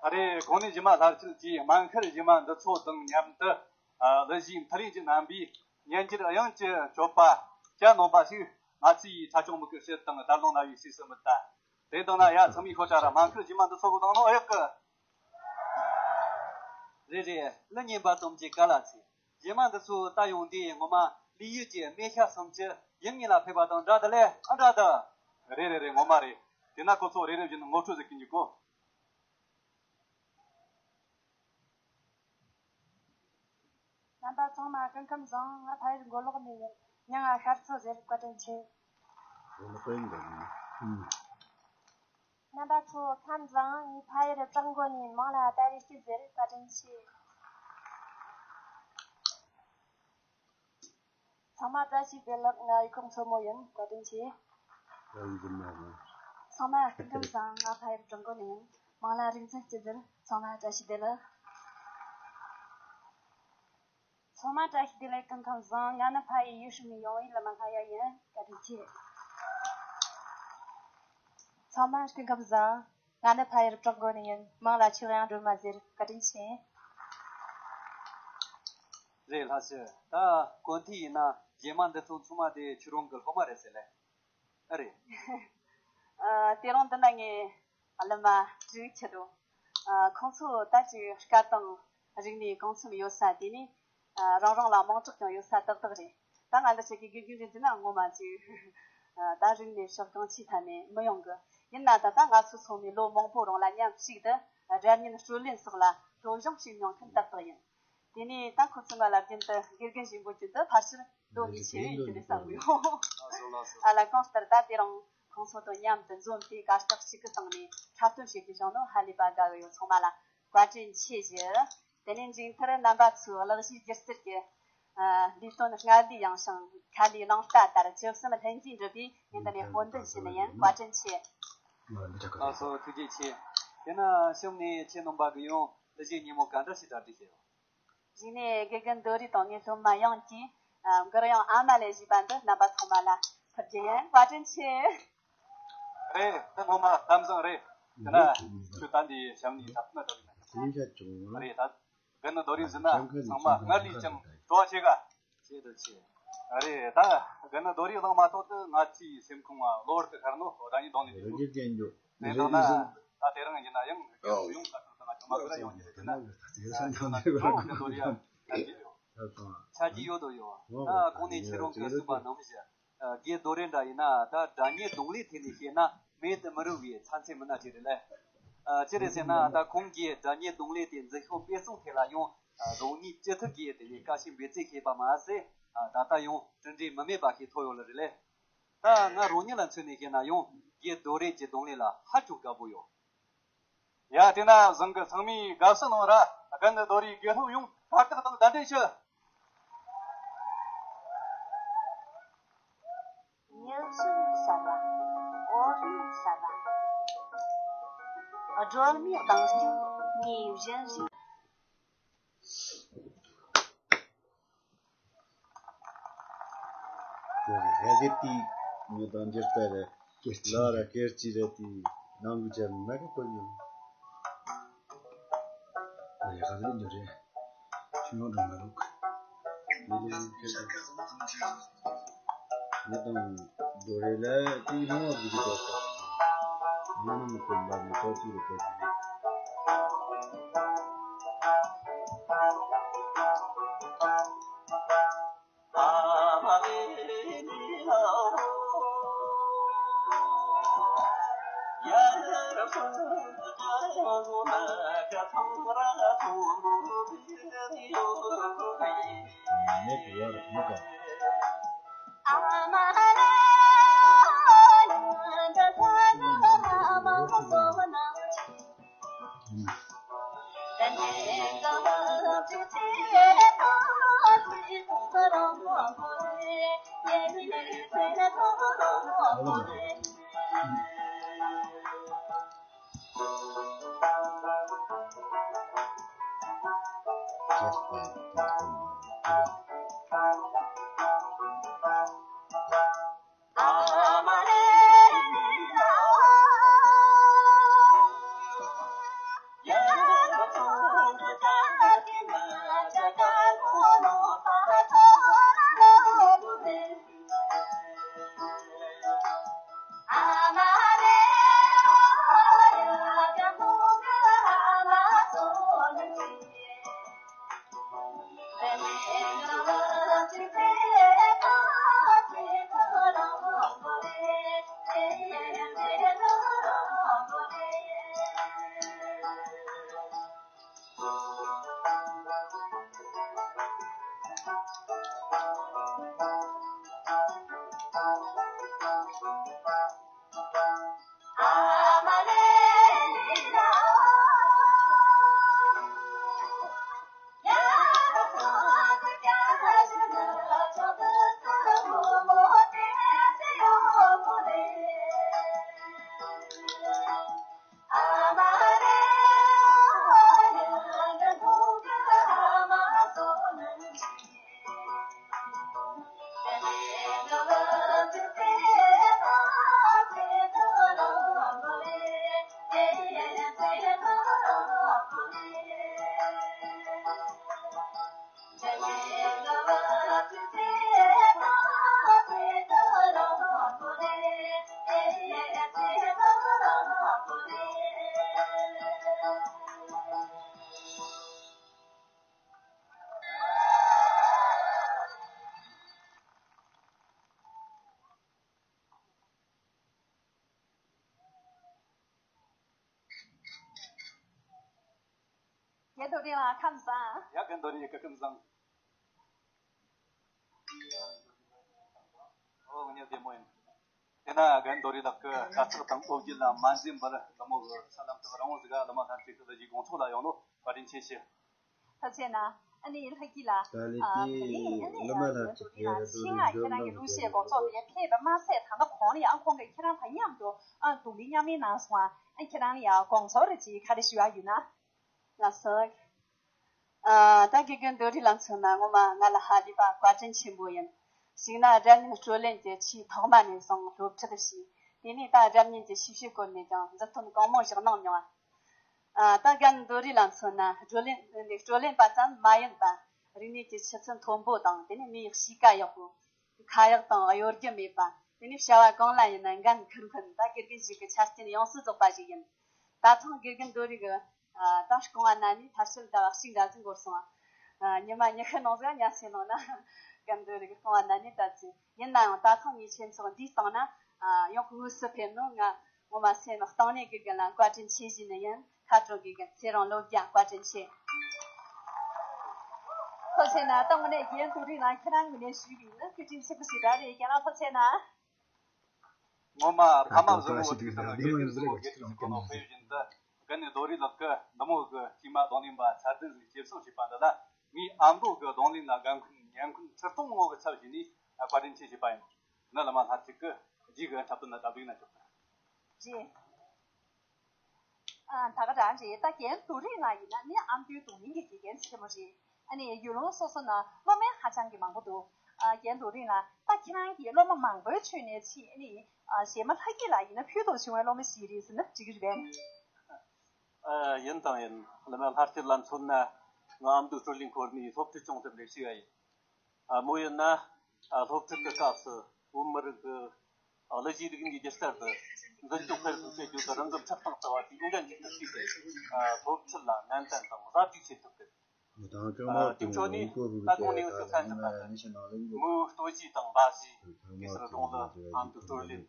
ཨ་རེ། གོང་ནས་རྗེས་མ་ལྷ་ཆེན་གྱིས་སྨན་ཁུར་རྗེས་མ་འདི་ཚོ་དང་མཉམ་དུ། ཨ། གླུ་གཞས་མཐུན་ལེན་གྱི་རྣམ་པའི་སྙན་འགྱུར་དབྱངས་ཀྱི་སྤྱོད་པ་གྱ་ནོམ་པ་ཞིག་ང་ཚོའི་ཁྲ་ཆུང་མི་གི་སྲིད་དང་དར་ལུང་རྣ་བའི་སྲིད་སུ་མི་གཏད། དེ་དང་ན་ཡ་ཚང་མས་ཤོག་ཅ་ར་སྨན་ཁུར་རྗེས་མ་འདི་ཚོ་གི་དང་ནོ་ཨེ་ཡག་གི། རེད་རེད། གླུ་སྙན་པ་དོམ་གྱི་ཀ་ལ་ཚེ། རྗེས་མ་འདི་ཚོ་ལྟ་ཡོང་དུས་ངོ་མ་ལི་ཡུལ་གྱི་སྨེ་ཤ་སུམ་ཅུ་ཡུལ་ངོས་ལ་ཕེབས་པ་དང་འདྲ་འདི་ལས་ཨ་འདྲ་འདི། རེད་རེད་རེད། ངོ་མ་རེད། དེ་ན་ཁོ་ཚོ་རེ་རེ་བཞིན་ངོ་སྤྲོད་ཟིག་གི་འཇུག་གོ། རྣམ་པ་ཚང་མ་སྐུ་ཁམས་བཟང་། ང་ཕ་ཡུལ་མགོ་ལོག་ནས་ཡིན། མྱིང་ང་ཤར་ཚོ་ཟེར། བཀའ་དྲིན་ཆེ། མགོ་ལོག་ཡིན་པ་ཡིན། རྣམ་པ་ཚོ་ཁམས་བཟང་། ངའི་ཕ་ཡུལ་བྲག་མགོ་ནས་ཡིན། མིང་ལ་ཏཱ་རེ་སྐྱིད་ཟེར། བཀའ་དྲིན་ཆེ། ཚང་མ་བཀྲ་ཤིས་བདེ་ལེགས། ང་ཡུལ་ཁམས་མཚོ་མོ་ཡིན། བཀའ་དྲིན་ཆེ། ཚང་མ་སྐུ་ཁམས་བཟང་། ང་ཕ་ཡུལ་བྲག་མགོ་ནས་ཡིན། མིང་ལ་རིག་འཛིན་སྐྱིད་ཟེར། ཚང་མ་བཀྲ་ཤིས་བདེ་ལེགས། ཚང་མ་བཀྲ་ཤིས་བདེ་ལེགས། སྐུ་ཁམས་བཟང་། ང་ནི་ཕ་ཡུལ་ཡུལ་ཤུལ་ནས་ཡོང་བའི་ལི་མ་ལྷ་ཡ་ཡིན། བཀའ་དྲིན་ཆེ། ཚང་མ་སྐུ་ཁམས་བཟང་། ང་ནི་ཕ་ཡུལ་བྲག་མགོ་ནས་ཡིན། མིང་ལ་ཆོས་དབྱངས་སྒྲོལ་མ་ཟེར། བཀའ་དྲིན་ཆེ། རེད། ལྷ་ཆོས། ད་གོ་ཐོས་ཡིན་ན་རྗེས་མ་འདི་ཚོ་ཚང་མ་དེ་ཁྱོད་རང་གི་སློབ་མ་རེད་ཟེར་ལེ། ཨ་རེད། ཨ། དེ་རིང་འདི་ན་ངའི་ཨ་ལི་མ་དྲུག་ཁྱེར་འགྲོ། ཨ། ཁོང་ཚོ་ད་ཅིག་སྐད་དང་རིག་གནས་གང་འཚམ་ཡོད་ས། དེ་ནས་ཨ་རང་རང་ལ་མིང་གྲགས་ཀྱང་ཡོད་ས་ཏག་ཏག་རེད། ད་ང་འདི་ཆ་གི་དགེ་རྒན་རེད་ཟེར་ན་ངོ་མ་ཅིག་ཨ་ད་རིག་གནས་ཕྱོགས་གང་ཅིའི་ཐད་ནས་མི་ཡོང་གི། ཡིན་ན་ད་ལྟ་ང་ཚོ་ཚང་མས་ལོ་མང་པོ་རིང་ལ་མཉམ་ཞུགས་ཏེ་སྒྲ་སྙན་དཀྲོལ་ལེན་སོགས་ལ་སློབ་སྦྱོང་བྱས་མྱོང་མཁན་ཏག་ཏག་ཡིན། དེ་ནས་ད་ཁོ་ཚོ་ང་ལ་རྒྱུན་དུ་དགེ་རྒན་ཞིག་འབོད་རྒྱུ་འདི་ཕལ་ཆེར་དོན་གལ་ཆེ་བའི་ཡིན་དེ་འདྲ་བསམ་གི་ཡོད། ལགས་སོ། ལགས་སོ། ཨ་ལ། གང་ལྟར་ད་དེ་རིང་ཁོང་ཚོ་དང་མཉམ་དུ་འཛོམས་ཏེ་གར་སྟེགས་གཅིག་གི་སྟེང་ནས་འཁྲབ་སྟོན་བྱེད་རྒྱུ་བྱུང་ནོ་ཧ་ལས་པ་དགའ་གི་ཡོད། ཚང་མ་ལ་བཀའ་དྲིན་ཆེ་ཞུ། དེ་ནས་མཇུག་མཐར་རྣམ་པ་ཚོའི་གླུ་གཞས་སྒྱུ་རྩལ་གྱི་ཨ་ལས་དོན་སྔར་ལས་ཡངས་ཤིང་ཁ་ལས་རླུང་རྟ་ལྟར་ཇི་བསམ་ལྷུན་གྱིས་འགྲུབ་པའི་ངས་འདི་ནས་སྨོན་འདུན་ཞུ་ནི་ཡིན། བཀའ་དྲིན་ཆེ། ལགས་སོ། ཐུགས་རྗེ་ཆེ། དེ་ན་གཤམ་ནས་ཁྱེད་རྣམ་པ་གི་ཡང་གླུ་གཞས་སྙན་མོ་ག་འདྲ་ཞིག་གྲ་སྒྲིག་བྱས་ཡོད། གཞུག་ནས་དགེ་རྒན་རྡོ་རི་དང་ངའི་སློབ་མ་ཡོངས་ཀྱིས་ཨ་མགུར་དབྱངས་ཨ་མ་ལས་བཞེས་པ་འདི་རྣམ་པ་ཚང་མ་ལ་ཕུལ་རྒྱུ་ཡིན། བཀའ་དྲིན་ཆེ། རེད། ད་ངོ་མ་གཏམ་བཟང་རེད། དེ་ན་ཁྱོད་ད་འདི་ཞབས་ནས་ད་ཐུག་ན་འགྲོ་གི་ན། རེད། ད་དགེ་རྒན་རྡོ་རི་ཟེར་ན་ཚང་མ་སྔར་ལས་ཀྱང་སྤྲོ་བ་ཆེ་ག་ཆེ་དུ་ཆེ། རེད། ད་དགེ་རྒན་རྡོ་རི་གླེང་མ་ཐོག་ཏུ་ང་ཚོའི་སེམས་ཁོང་ང་གློ་བུར་དུ་ཤར་ནོ་ད་ནི་གདོང་ནས་འདུག་ནས་འདུག་ན། ད་དེ་རིང་ཡིན་ན་ཡང་ཡོང་ཡོང་ད་ཐུག་ད་ང་ཆུང་མ་ཁུ་ར་ཡོང་གི་རེད། དེ་ན་དགེ་རྒན་རྡོ་རི་ཡ་ཆ་རྒྱུས་ཡོད་དོ་ཡོད། ད་གོང་ནས་ཁྱེད་རང་གིས་གསུངས་པ་ནང་བཞིན། ཨ། རྒན་རྡོ་རི་འདྲ་ཡིན་ན་ད་སྒྲ་སྙན་རྡུང་ལེན་ཐད་ནས་བཤད་ན་མེད་དུ་མི་རུང་བའི་ཚན་རྩལ་མི་སྣ་ཅིག་རེད་ལ། ཨ། ཅི་རེད་ཟེར་ན་ད་ཁོང་གིས་སྒྲ་སྙན་རྡུང་ལེན་དེ་འཛིན་སྐྱོང་སྤེལ་གསུམ་ཐད་ལ་ཡང་རང་ཉིད་ཅི་ཐུབ་ཀྱིས་དེ་ནས་དཀའ་སྤྱད་འབད་བརྩོན་བྱས་པ་མ་ཟད། ཨ། ད་ལྟ་ཡང་གྲུབ་འབྲས་མི་དམན་པ་ཞིག་ཐོབ་ཡོད་ལ་རེད་ལ། ད་ང་རང་ཉིད་ལ་མཚོན་ནས་བཤད་ན་ཡང་རྒན་རྡོ་རི་གི་རྡུང་ལེན་ལ་ཧ་ཅང་དགའ་པོ་ཡོད། ཡ། དེ་ན་བཟང་གི་ཚང་མས་དགའ་བསུ་གནང་ར། རྒན་རྡོ་རི་དགེ་སློབ་ཡོངས་ཁ་བཏགས་དང་གདན་འདྲེན་ཞུ། ཉི་ཟླ་གསལ་བ། འོད་སྣང་གསལ་བ། སྒྲོལ་མའི་གདངས་ཀྱིས་ཉིན་བཞིན་བཞུགས། ལྷ་རེ་ཏི་ཉི་དང་འགྱུར་ལྟ་རེ། ལ་ར་སྐེར་གཅིག་རེ་ཏི་ནང་གི་ཅན་མ་གི་གོ་ཡོད། ཨ་ཡ་ཁ་ལེ་འདི་རེད། ཆུང་འགྲོ་མ་རུག་ང་དང་རྡོ་རེ་ལ་ཅིག་ལྷུང་བ་འདུག་གི་འདུག་ང་ནི་མི་ཐུབ་པ་མི་ཐོག་ཅིག་རེད་པས། རྒན་རྡོ་རིང་ལགས་ཁམས་བཟང་། ཡ་རྒན་རྡོ་རིང་སྐུ་ཁམས་བཟང་། ཨོ་ངེས་བདེ་མོ་ཡིན། དེ་ན་རྒན་རྡོ་རིང་ལགས་ཀྱི་དཀའ་ཚེགས་དང་འོ་བརྒྱལ་ལ་མ་འཛེམས་པར་ལ་མོ་གི་ས་ལམ་དུ་རང་འོ་ཟིག་ལ་མ་ཐར་ཅིག་ཏུ་ལ་ཡི་དགོངས་ཚོགས་ལ་ཡོང་ནོ་བཀའ་དྲིན་ཆེ་ཞུ། ཐུགས་རྗེ་ཆེ་གནང་། ཨ་ནི་ལྷ་སྐྱིད་ལགས། ད་ལས་ཨ་ཀྱི་ད་རིང་ཨ་ནི་བླ་མ་ལྷ་ཡང་ཆོས་ཀྱི་རྒན་རྡོ་རིང་ལགས་ཆེད་མངགས་ཁྱེད་རང་གི་དགོངས་ཚོགས་དེ་ཕེབས་པ་མ་ཟད་ད་ལྟ་གོང་ལ་ཡང་ཁོང་གིས་ཁྱེད་རང་དང་མཉམ་དུ་ཨ་གདུང་ལེན་མཉམ་ལེན་གནང་སོང་ཨ། ཨ་ཁྱེད་རང་ལ་ཡང་དགོངས་ཚོགས་རེ་ཅིག་ག་རེ་ཞུ་ཡ་ཡོད་ན། ལགས་སོ། ཨ་ད་དགེ་རྒན་རྡོ་རིང་ལགས་མཚོན་ན་ངོ་མ་ང་ལ་ཧ་ལས་པ་བཀའ་དྲིན་ཆེན་པོ་ཡིན། གཅིག་ན་སྒྲ་སྙན་དཀྲོལ་ལེན་གྱི་ཆེས་ཐོག་མ་ནས་བཟུང་སློབ་ཁྲིད་བྱས། དེ་ནས་ད་སྒྲ་སྙན་གྱི་ཤེས་བྱའི་སྐོར་ནས་ཀྱང་མཛུབ་སྟོན་གང་མང་བཞག་གནང་མྱོང་ང་། ཨ་ད་རྒན་རྡོ་རིང་ལ་མཚོན་ན་བགྲོ་གླེང་ནས་བགྲོ་གླེང་པ་ཙམ་མ་ཡིན་པ། རིག་གནས་ཀྱི་ཆུ་ཚད་མཐོན་པོ་དང་དེ་ནས་མིའི་གཤིས་ཀ་ཡག་པོ། ཁ་ཡག་དང་གཡོ་སྒྱུ་མེད་པ། དེ་ནས་བྱ་བ་གང་ལ་ཡིན་ན་འགན་འཁུར་མཁན་ད་དགེ་རྒན་ཞིག་གི་ཆ་རྐྱེན་ཡོངས་སུ་རྫོགས་པ་ཞིག་ཡིན། ད་ཐེངས་དགེ་རྒན་རྡོ་རིང་གི་ཨ་ད་རྐང་བ་ན་ནས་ཐར་ཤུལ་ཟླ་བ་གཅིག་འགའ་ཟིག་འགོར་སོང་ང་། ཨ་ཉི་མ་ཉི་ཤུ་ནང་ཟིག་ཉལ་སའི་ནང་ན་རྒན་རྡོ་རིང་གི་རྐང་བ་ན་ནས་བཏབ་ཟིན། ཡིན་ན་ཡང་ད་ཐེངས་ངས་ཁྱེད་ཚོ་འདིའི་སྟེང་ན་ཨ་ཡོང་དངོས་སུ་ཕེབས་ནོ་ང་ངོ་མ་སེམས་གཏིང་ནས་དགེ་རྒན་ལ་བཀའ་དྲིན་ཆེ་ཞུ་ནི་ཡིན། ཁ་དྲོ་དགེ་རྒན་ཚེ་རིང་བློ་རྒྱ་བཀའ་དྲིན་ཆེ། ཐུགས་རྗེ་ཆེ་གནང་། ད་དངོས་གནས་རྒན་རྡོ་རིང་ལགས་ཁྱེད་རང་ངོས་ནས་ཞུས་པ་ཡིན་ན་བཀའ་དྲིན་ཆེན་པོ་ཞིག་རེད། རྒན་ལགས་ཐུགས་རྗེ་ཆེ་གནང་། ངོ་མ་ཕ་མ་བཟང་པོ་དེ་དང་དགེ་རྒན་གཟུགས་པོ་དགེ་རྒན་གཟུགས་པོ་ནང་ཕེབས་བཞིན་དུ་རྒན་ནི་རྡོ་རིང་ལགས་ཀྱིས་འདི་མོ་གི་སྐྱེས་མ་གདོང་ལེན་པ་ཚད་ལྡན་ཟིག་སྐྱེད་སྲིང་བྱས་པ་འདི་ལ་ངའི་ཨ་མདོ་གི་གདོང་ལེན་ལ་འགན་འཁུར་ཉན་འཁུར་ཁྲི་སྟོང་ངོ་གི་ཚབ་བྱས་ནས་བཀའ་དྲིན་ཆེ་ཞུས་པ་ཡིན། ནི་བླ་མ་ལྷ་གཅིག་གི་རྗེས་ཀྱི་འཁྲབ་སྟོན་ལ་གྲ་སྒྲིག་གནང་ཆོག་གི། རེད། ཨ་ད་ག་རང་རེད། ད་རྒན་རྡོ་རིང་ལགས་ཡིན་ན་ནི་ཨ་མདོའི་གདོང་ལེན་གྱི་དགེ་རྒན་ཆེན་མོ་རེད། ཨ་ནི་ཡུལ་ལུང་སོ་སོ་ན་སློབ་མ་ཧ་ཅང་གི་མང་པོ་འདུག་ཨ་རྒན་རྡོ་རིང་ལགས་ད་ཁྱེད་རང་གིས་སློབ་མ་མང་པོའི་ཁྲོད་ནས་ཕྱིན་ཨ་ནི་ཨ་གཞས་མ་ལྷ་སྐྱིད་ལགས་ཡིན་ན་ཕུལ་དུ་བྱུང་བའི་སློབ་མ་ཞིག་རེད་ཟེར་ན་འགྲིག་གི་རེད་པས། ཨ་ཡིན་དང་ཡིན། བླ་མ་ལྷ་སྐྱིད་ལ་མཚོན་ན་ང་ཨ་མདོའི་དཀྲོལ་གླིང་སྐོར་ནས་སློབ་ཁྲིད་སྦྱོང་ཐུབ་ལེགས་ཤིག་ཡིན། ཨ་མོ་ཡིན་ན་ཨ་སློབ་ཁྲིད་ཀྱི་སྐབས་སུ་བོད་མི་རིགས་ཀྱི་ཨ་གླུ་གཞས་རིག་གནས་རྒྱུན་བསྐྱར་དུ་འཛིན་སྐྱོང་སྤེལ་གསུམ་བྱེད་རྒྱུ་དང་། རང་གི་འཁྲབ་སྟངས་ལྟ་བ་དེ་འགན་འཁྱེར་དུ་བཅུག་སྟེ་ཨ་སློབ་ཁྲིད་ལ་ནན་ཏན་དང་གཟབ་རྒྱས་བྱེད་ཐུབ་ཀྱི། ཨ་དེ་འཕྲོ་ནས་ད་དགོང་ནས་འུ་ཚོ་གསན་ཐུབ་པ་དེ་མོའི་སྟོད་གཞས་དང་འབའ་གཞས། གེ་སར་སྒྲུང་གླུ། ཨ་མདོའི་སྲོལ་རྒྱུན།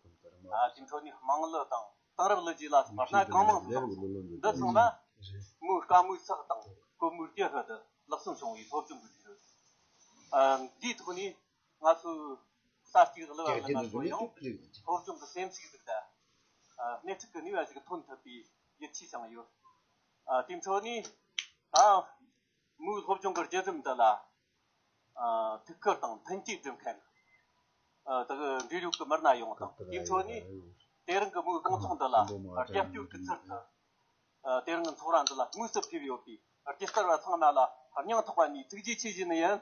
ཨ་དེ་འཕྲོ་ནས་དམངས་གླུ་དང་། དེང་རབས་གླུ་གཞས་ལ་སོགས་པ་སྣ་གང་མང་ཞིག་ལགས་སོ། འདི་ཚང་མ་མོའི་བཀའ་མོལ་ཚགས་དང་གོ་མོལ་རྒྱ་ཧུད་དུ་ལེགས་སོན་བྱུང་བའི་སློབ་སྦྱོང་གི་དུས་རབས། ཨ་འདིའི་ཐོག་ནས་ང་ཚོའི་ས་སྐྱའི་གླུ་བ་གླུ་མ་ཚོ་ཡང་སློབ་སྦྱོང་གི་སེམས་ཤུགས་ཟིག་དང་སྣེ་ཁྲིད་ཀྱི་ནུས་པ་ཞིག་ཐོན་ཐུབ་པའི་ཡིད་ཆེས་བྱུང་ཡོད། ཨ་དེ་འཕྲོ་ནས་ད་མོའི་སློབ་སྦྱོང་གི་བརྒྱུད་རིམ་འདི་ལ། ཨ་ཐུགས་ཁུར་དང་མཐུན་རྐྱེན་སྒྲུབ་མཁན། ཨ་དེ་གི་འབྲེལ་ཡོད་ཀྱི་མི་སྣ་ཡོངས་དང་། དེའི་ཁྲོད་ནས་དེ་རིང་གི་མོའི་རྐང་ཚོགས་འདི་ལ་རྒྱབ་སྐྱོར་གྱི་ཚུལ་དུ། ཨ་དེ་རིང་གི་ཚོགས་ར་འདི་ལ་དངོས་སུ་ཕེབས་ཡོད་པའི་རྒྱལ་དར་བ་ཚང་མ་ལ་སྙིང་ཐག་པ་ནས་ཐུགས་རྗེ་ཆེ་ཞུ་ནི་ཡིན།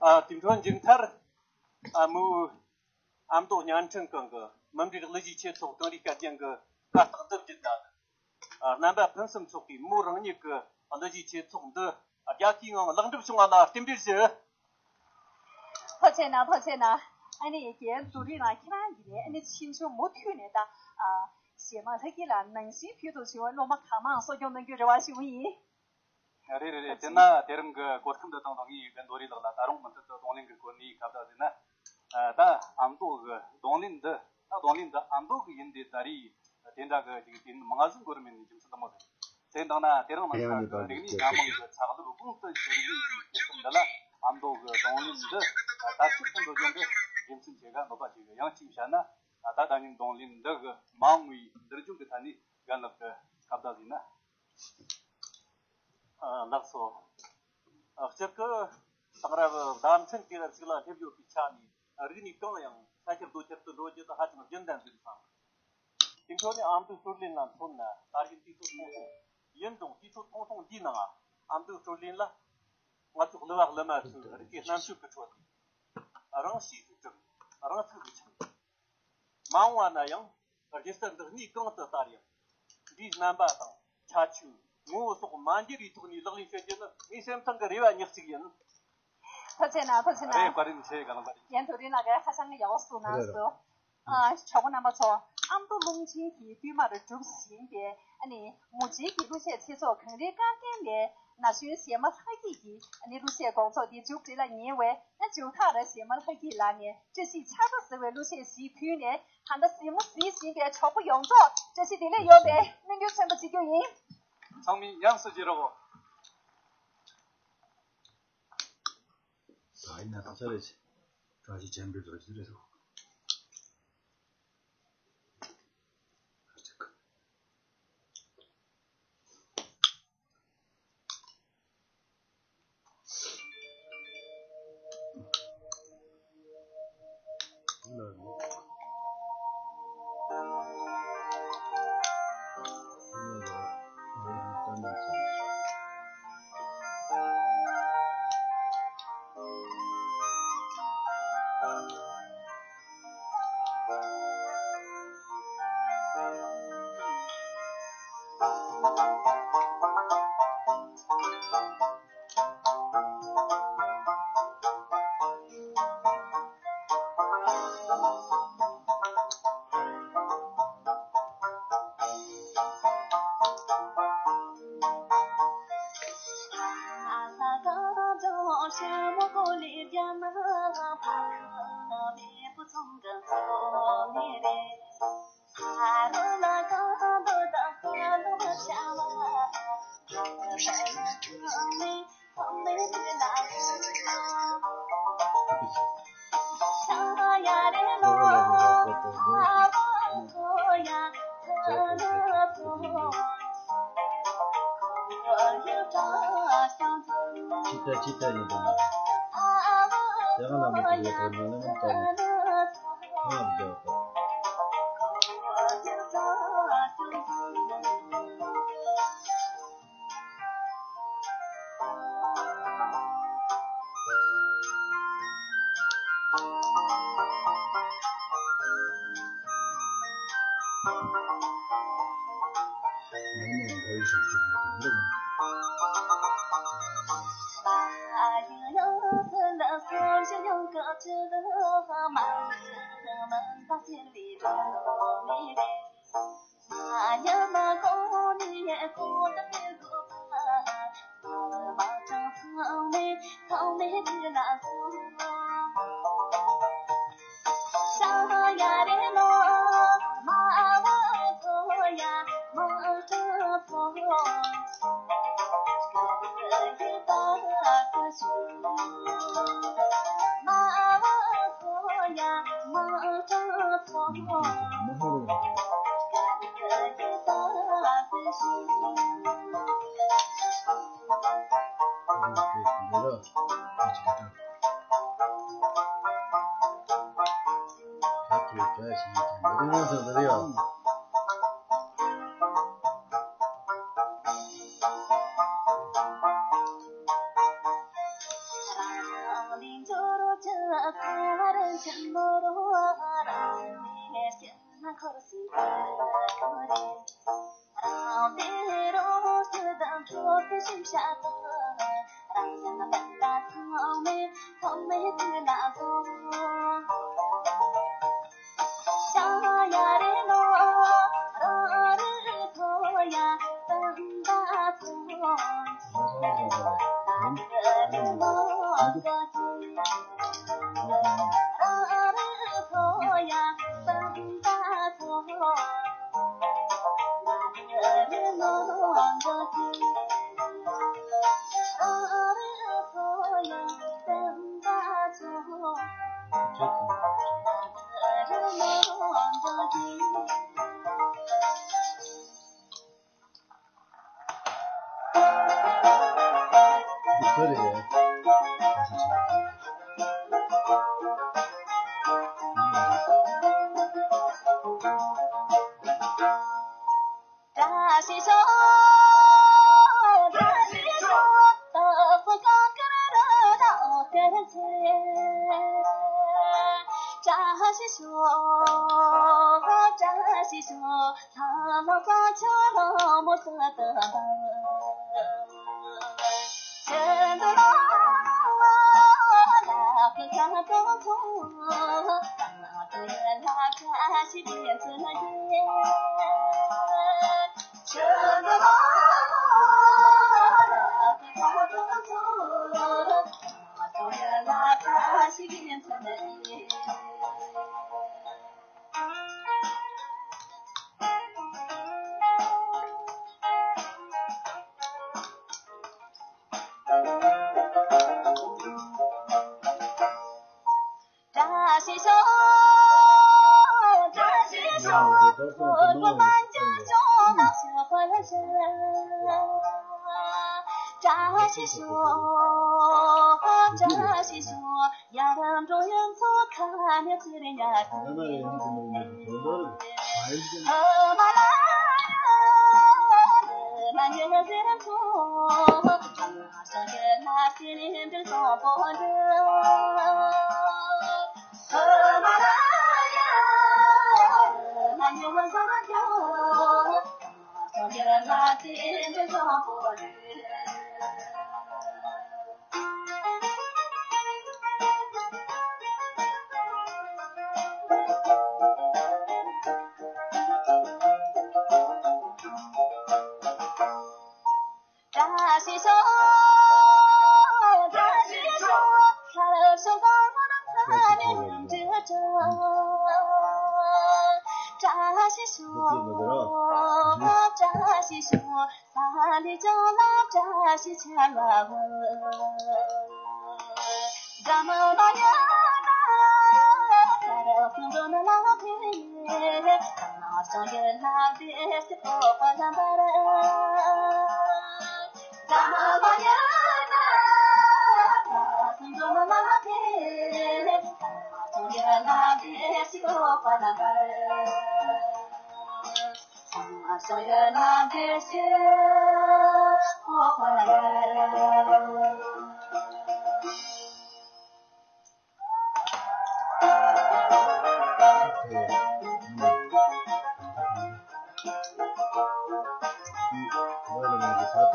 ཨ་དེ་འཕྲོ་མཇུག་མཐར། ཨ་མོའི་ཨ་མདོ་བརྙན་འཕྲིན་ཁང་གི་མུ་འབྲེལ་གླུ་གཞས་ཆེད་ཚོགས་གངས་རིའི་སྐར་རྒྱན་གྱི་གར་སྟེགས་འདི་བརྒྱུད་ནས། ཨ་རྣམ་པ་ཕུན་སུམ་ཚོགས་པའི་མོ་རང་ཉིད་ཀྱི་གླུ་གཞས་ཆེད་ཚོགས་འདི་རྒྱལ་ཁའི་ངང་ལེགས་འགྲུབ་བྱུང་བ་ལ་རྟེན་འབྲེལ་ཞུ། ཐུགས་རྗེ་གནང་། ཐུགས་རྗེ་གནང་། ཨ་ནི་རྒན་རྡོ་རིང་ལགས། ཁྱེད་རང་གིས་ནས་ཨ་ནི་ཆེ་ཆུང་མུ་མཐུད་ནས་ད་ཨ་གཞས་མ་ལྷ་སྐྱིད་ལགས་ནང་བཞིན་བོད་དུ་བྱུང་བའི་སློབ་མ་གང་མང་གསོ་སྐྱོང་གནང་རྒྱུའི་རེ་བ་ཞུ་གི་ཡིན། རེད་རེད་རེད། དེ་ན་དེ་རིང་གི་གོ་སྐབས་འདི་བཏང་དང་། ངས་རྒན་རྡོ་རིང་ལགས་ལ་ད་རུང་མུ་མཐུད་དུ་རྡུང་ལེན་གྱི་སྒོ་ནས་ཁ་བརྡ་ཟིན་ན། ཨ་ད་ཨ་མདོ་གི་རྡུང་ལེན་འདི། ད་རྡུང་ལེན་འདི་ཨ་མདོ་གི་ཡིན་དེ་ད་རེས་དེ་འདྲ་གི་ཅིག་དུས་མང་ཟིག་འགོར་མེད་ནས་རྒྱུ་མཚན་འདི་མོ་རེད། དེ་འདང་ན་དེ་རིང་ནང་ཆ་གི་རིག་གནས་སྣ་མང་གི་ཚགས་ལུགས་གོང་དུ་འཕེལ་བའི་དུས་སྐབས་འདི་ལ་ཨ་མདོ་གི་རྡུང་ལེན་འདི་དར་ཁྱབ་ཏུ་འགྲོ་རྒྱུ་འདི་རྒྱུ་མཚན་ཆེ་ག་འདོད་པ་ཆེ་གི། ཡང་གཅིག་བཤད་ན། ཨ་ད་ད་ནི་རྡུང་ལེན་འདི་གི་མ་འོངས་པའི་འདིར་འཇུག་གི་ཐད་ནས་རྒན་ལགས་ཀྱི་ཁ་བརྡ་ཟིན་ན། ཨ་ལགས་སོ། ཨ་སྤྱིར་གི་དེང་རབས་བརྡ་འཕྲིན་དུས་རབས་ཤིག་ལ་སླེབས་ཡོད་པའི་ཆ་ནས། ཨ་རིག་གནས་གང་ཡང་ས་ཁྱབ་རྡོ་ཁྱབ་ཏུ་འགྲོ་རྒྱུ་དེ་ཧ་ཅང་རྒྱུན་ལྡན་ཟིག་རེད་བསམ། དེ་འཕྲོ་ནས་ཨ་མདོའི་སྲོལ་རྒྱུན་ལ་མཚོན་ན། ད་རྒྱུན་དུས་ཚོད་ཐུང་ཐུང་ཡིན་རུང་། དུས་ཚོད་ཐུང་ཐུང་འདིའི་ནང་ཨ་མདོའི་སྲོལ་རྒྱུན་ལ་ང་ཚོ་གླུ་བ་གླུ་མ་ཚོས་རིག་གི་རྣམ་དཔྱོད་ཀྱི་ཁྲོད་ནས་རང་གཤིས་སུ་གྲུབ། རང་ཚུགས་སུ་འཆང་། མ་འོངས་པ་ན་ཡང་རྒྱལ་སྲིད་འདི་གནས་གང་དུ་དར་ཡང་། འདིའི་རྣམ་པ་དང་ཁྱད་ཆོས་ངོ་བོ་སོགས་མ་འགྱུར་བའི་ཐོག་ནས་ལག་ལེན་བྱེད་རྒྱུ་ནི་ངའི་སེམས་གཏིང་གི་རེ་བ་ཉག་གཅིག་ཡིན། ཐུགས་རྗེ་གནང་། ཐུགས་རྗེ་གནང་། རེད། བཀའ་དྲིན་ཆེ། ག་ལ་བཀའ་དྲིན་ཆེ། རྒན་རྡོ་རིང་ལགས་ཀྱིས་ཧ་ཅང་ཡག་པོ་གསུངས་གནང་སོང་། ཨ་གྲོགས་པོ་རྣམ་པ་ཚོ། ཨ་མདོ་རླུང་ཆེན་གྱིས་བསྟུད་མར་སྒྲུབ་བཞིན་པའི་ཨ་ནི་མུ་ཇིའི་གླུ་གཞས་ཆེད་ཚོགས་གངས་རིའི་སྐར་རྒྱན་ལས། ན་གཞོན་གཞས་མ་ལྷ་སྐྱིད་ཀྱིས་ཨ་ནི་གླུ་གཞས་དགོང་ཚོགས་འདི་མཇུག་སྒྲིལ་ལ་ཉེ་བས། ཨ་མཇུག་མཐར་གཞས་མ་ལྷ་སྐྱིད་ལགས་ནས་བཀྲ་ཤིས་ཆར་པ་ཟེར་བའི་གླུ་གཞས་ཤིག་ཕུལ་ནས། ད་ལྟ་གཟིགས་མོ་གཟིགས་བཞིན་པའི་གྲོགས་པོ་ཡོངས་རྫོགས་བཀྲ་ཤིས་བདེ་ལེགས་ཡོང་བའི་སྨོན་འདུན་ཆེན་པོ་ཞུ་རྒྱུ་ཡིན། ཚང་མས་ཉམས་སུ་བཞེས་རོགས། ད་ཡིན་ན་ད་ཆ་རེད། བཀྲ་ཤིས་ཆེན་པོའི་རོ་ཅི་རེད་འདུག་ཅི་ལྟར་ཅི་ལྟར་ཡིན་དང་། དེ་ག་ལ་མི་དེ་ཡོད་པར་ཉོན་ལ་མི་ལྟ་ནས་ཁོང་ལ་འཇོག་པ། རྒྱལ་ཕྲན་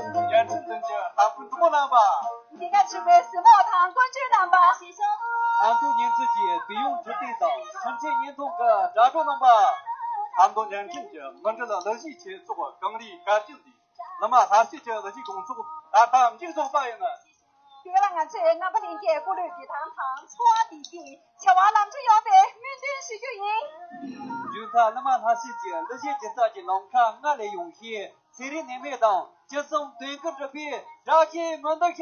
བཙན་གྱི་ལྷ་སྐུ་འབྲུག་མོ་རྣམ་པ། འདི་ག་ཆུ་བོའི་སྲིན་མོ་དང་ཀུན་སྤྱོད་རྣམ་པ། ཨ་མདོ་ཉིན་ཚེས་ཀྱི་དུས་ཡུན་ཁྲི་སྟེང་དང་ཁྲིམས་ཆད་བརྙན་ཐུང་གི་དྲ་གྲོགས་རྣམ་པ། ཨ་མདོ་ཉན་ཁྲིམས་ཀྱི་མི་འགྲུལ་གླུ་གཞས་ཆེད་ཚོགས་གངས་རིའི་བཀའ་དྲིན་ལས། ལི་མ་ལྷ་སྲས་ཀྱི་གླུ་གཞས་དགོང་ཚོགས་ད་ལྟ་མཇུག་རྫོགས་པ་ཡིན། དེ་ལ་ང་ཚོས་རྣམ་པ་ལྷན་རྒྱས་སྐུ་ལུས་ཀྱི་དང་དང་འཚོ་བ་བདེ་སྐྱིད་བྱ་བ་ལམ་འགྲོ་ཡོང་བའི་སྨོན་འདུན་ཞུ་རྒྱུ་ཡིན། མཇུག་མཐར་ལི་མ་ལྷ་སྲས་ཀྱི་གླུ་གཞས་སྒྱུ་རྩལ་གྱི་ལམ་ཁ་སྔར་ལས་ཡངས་ཤིང་ཚན་རིག་གནས་མེད་དང་ཅི་བསམ་དོན་འཁྱོལ་འགྲུབ་པའི་བཀྲ་ཤིས་སྨོན་འདུན་ཞུ།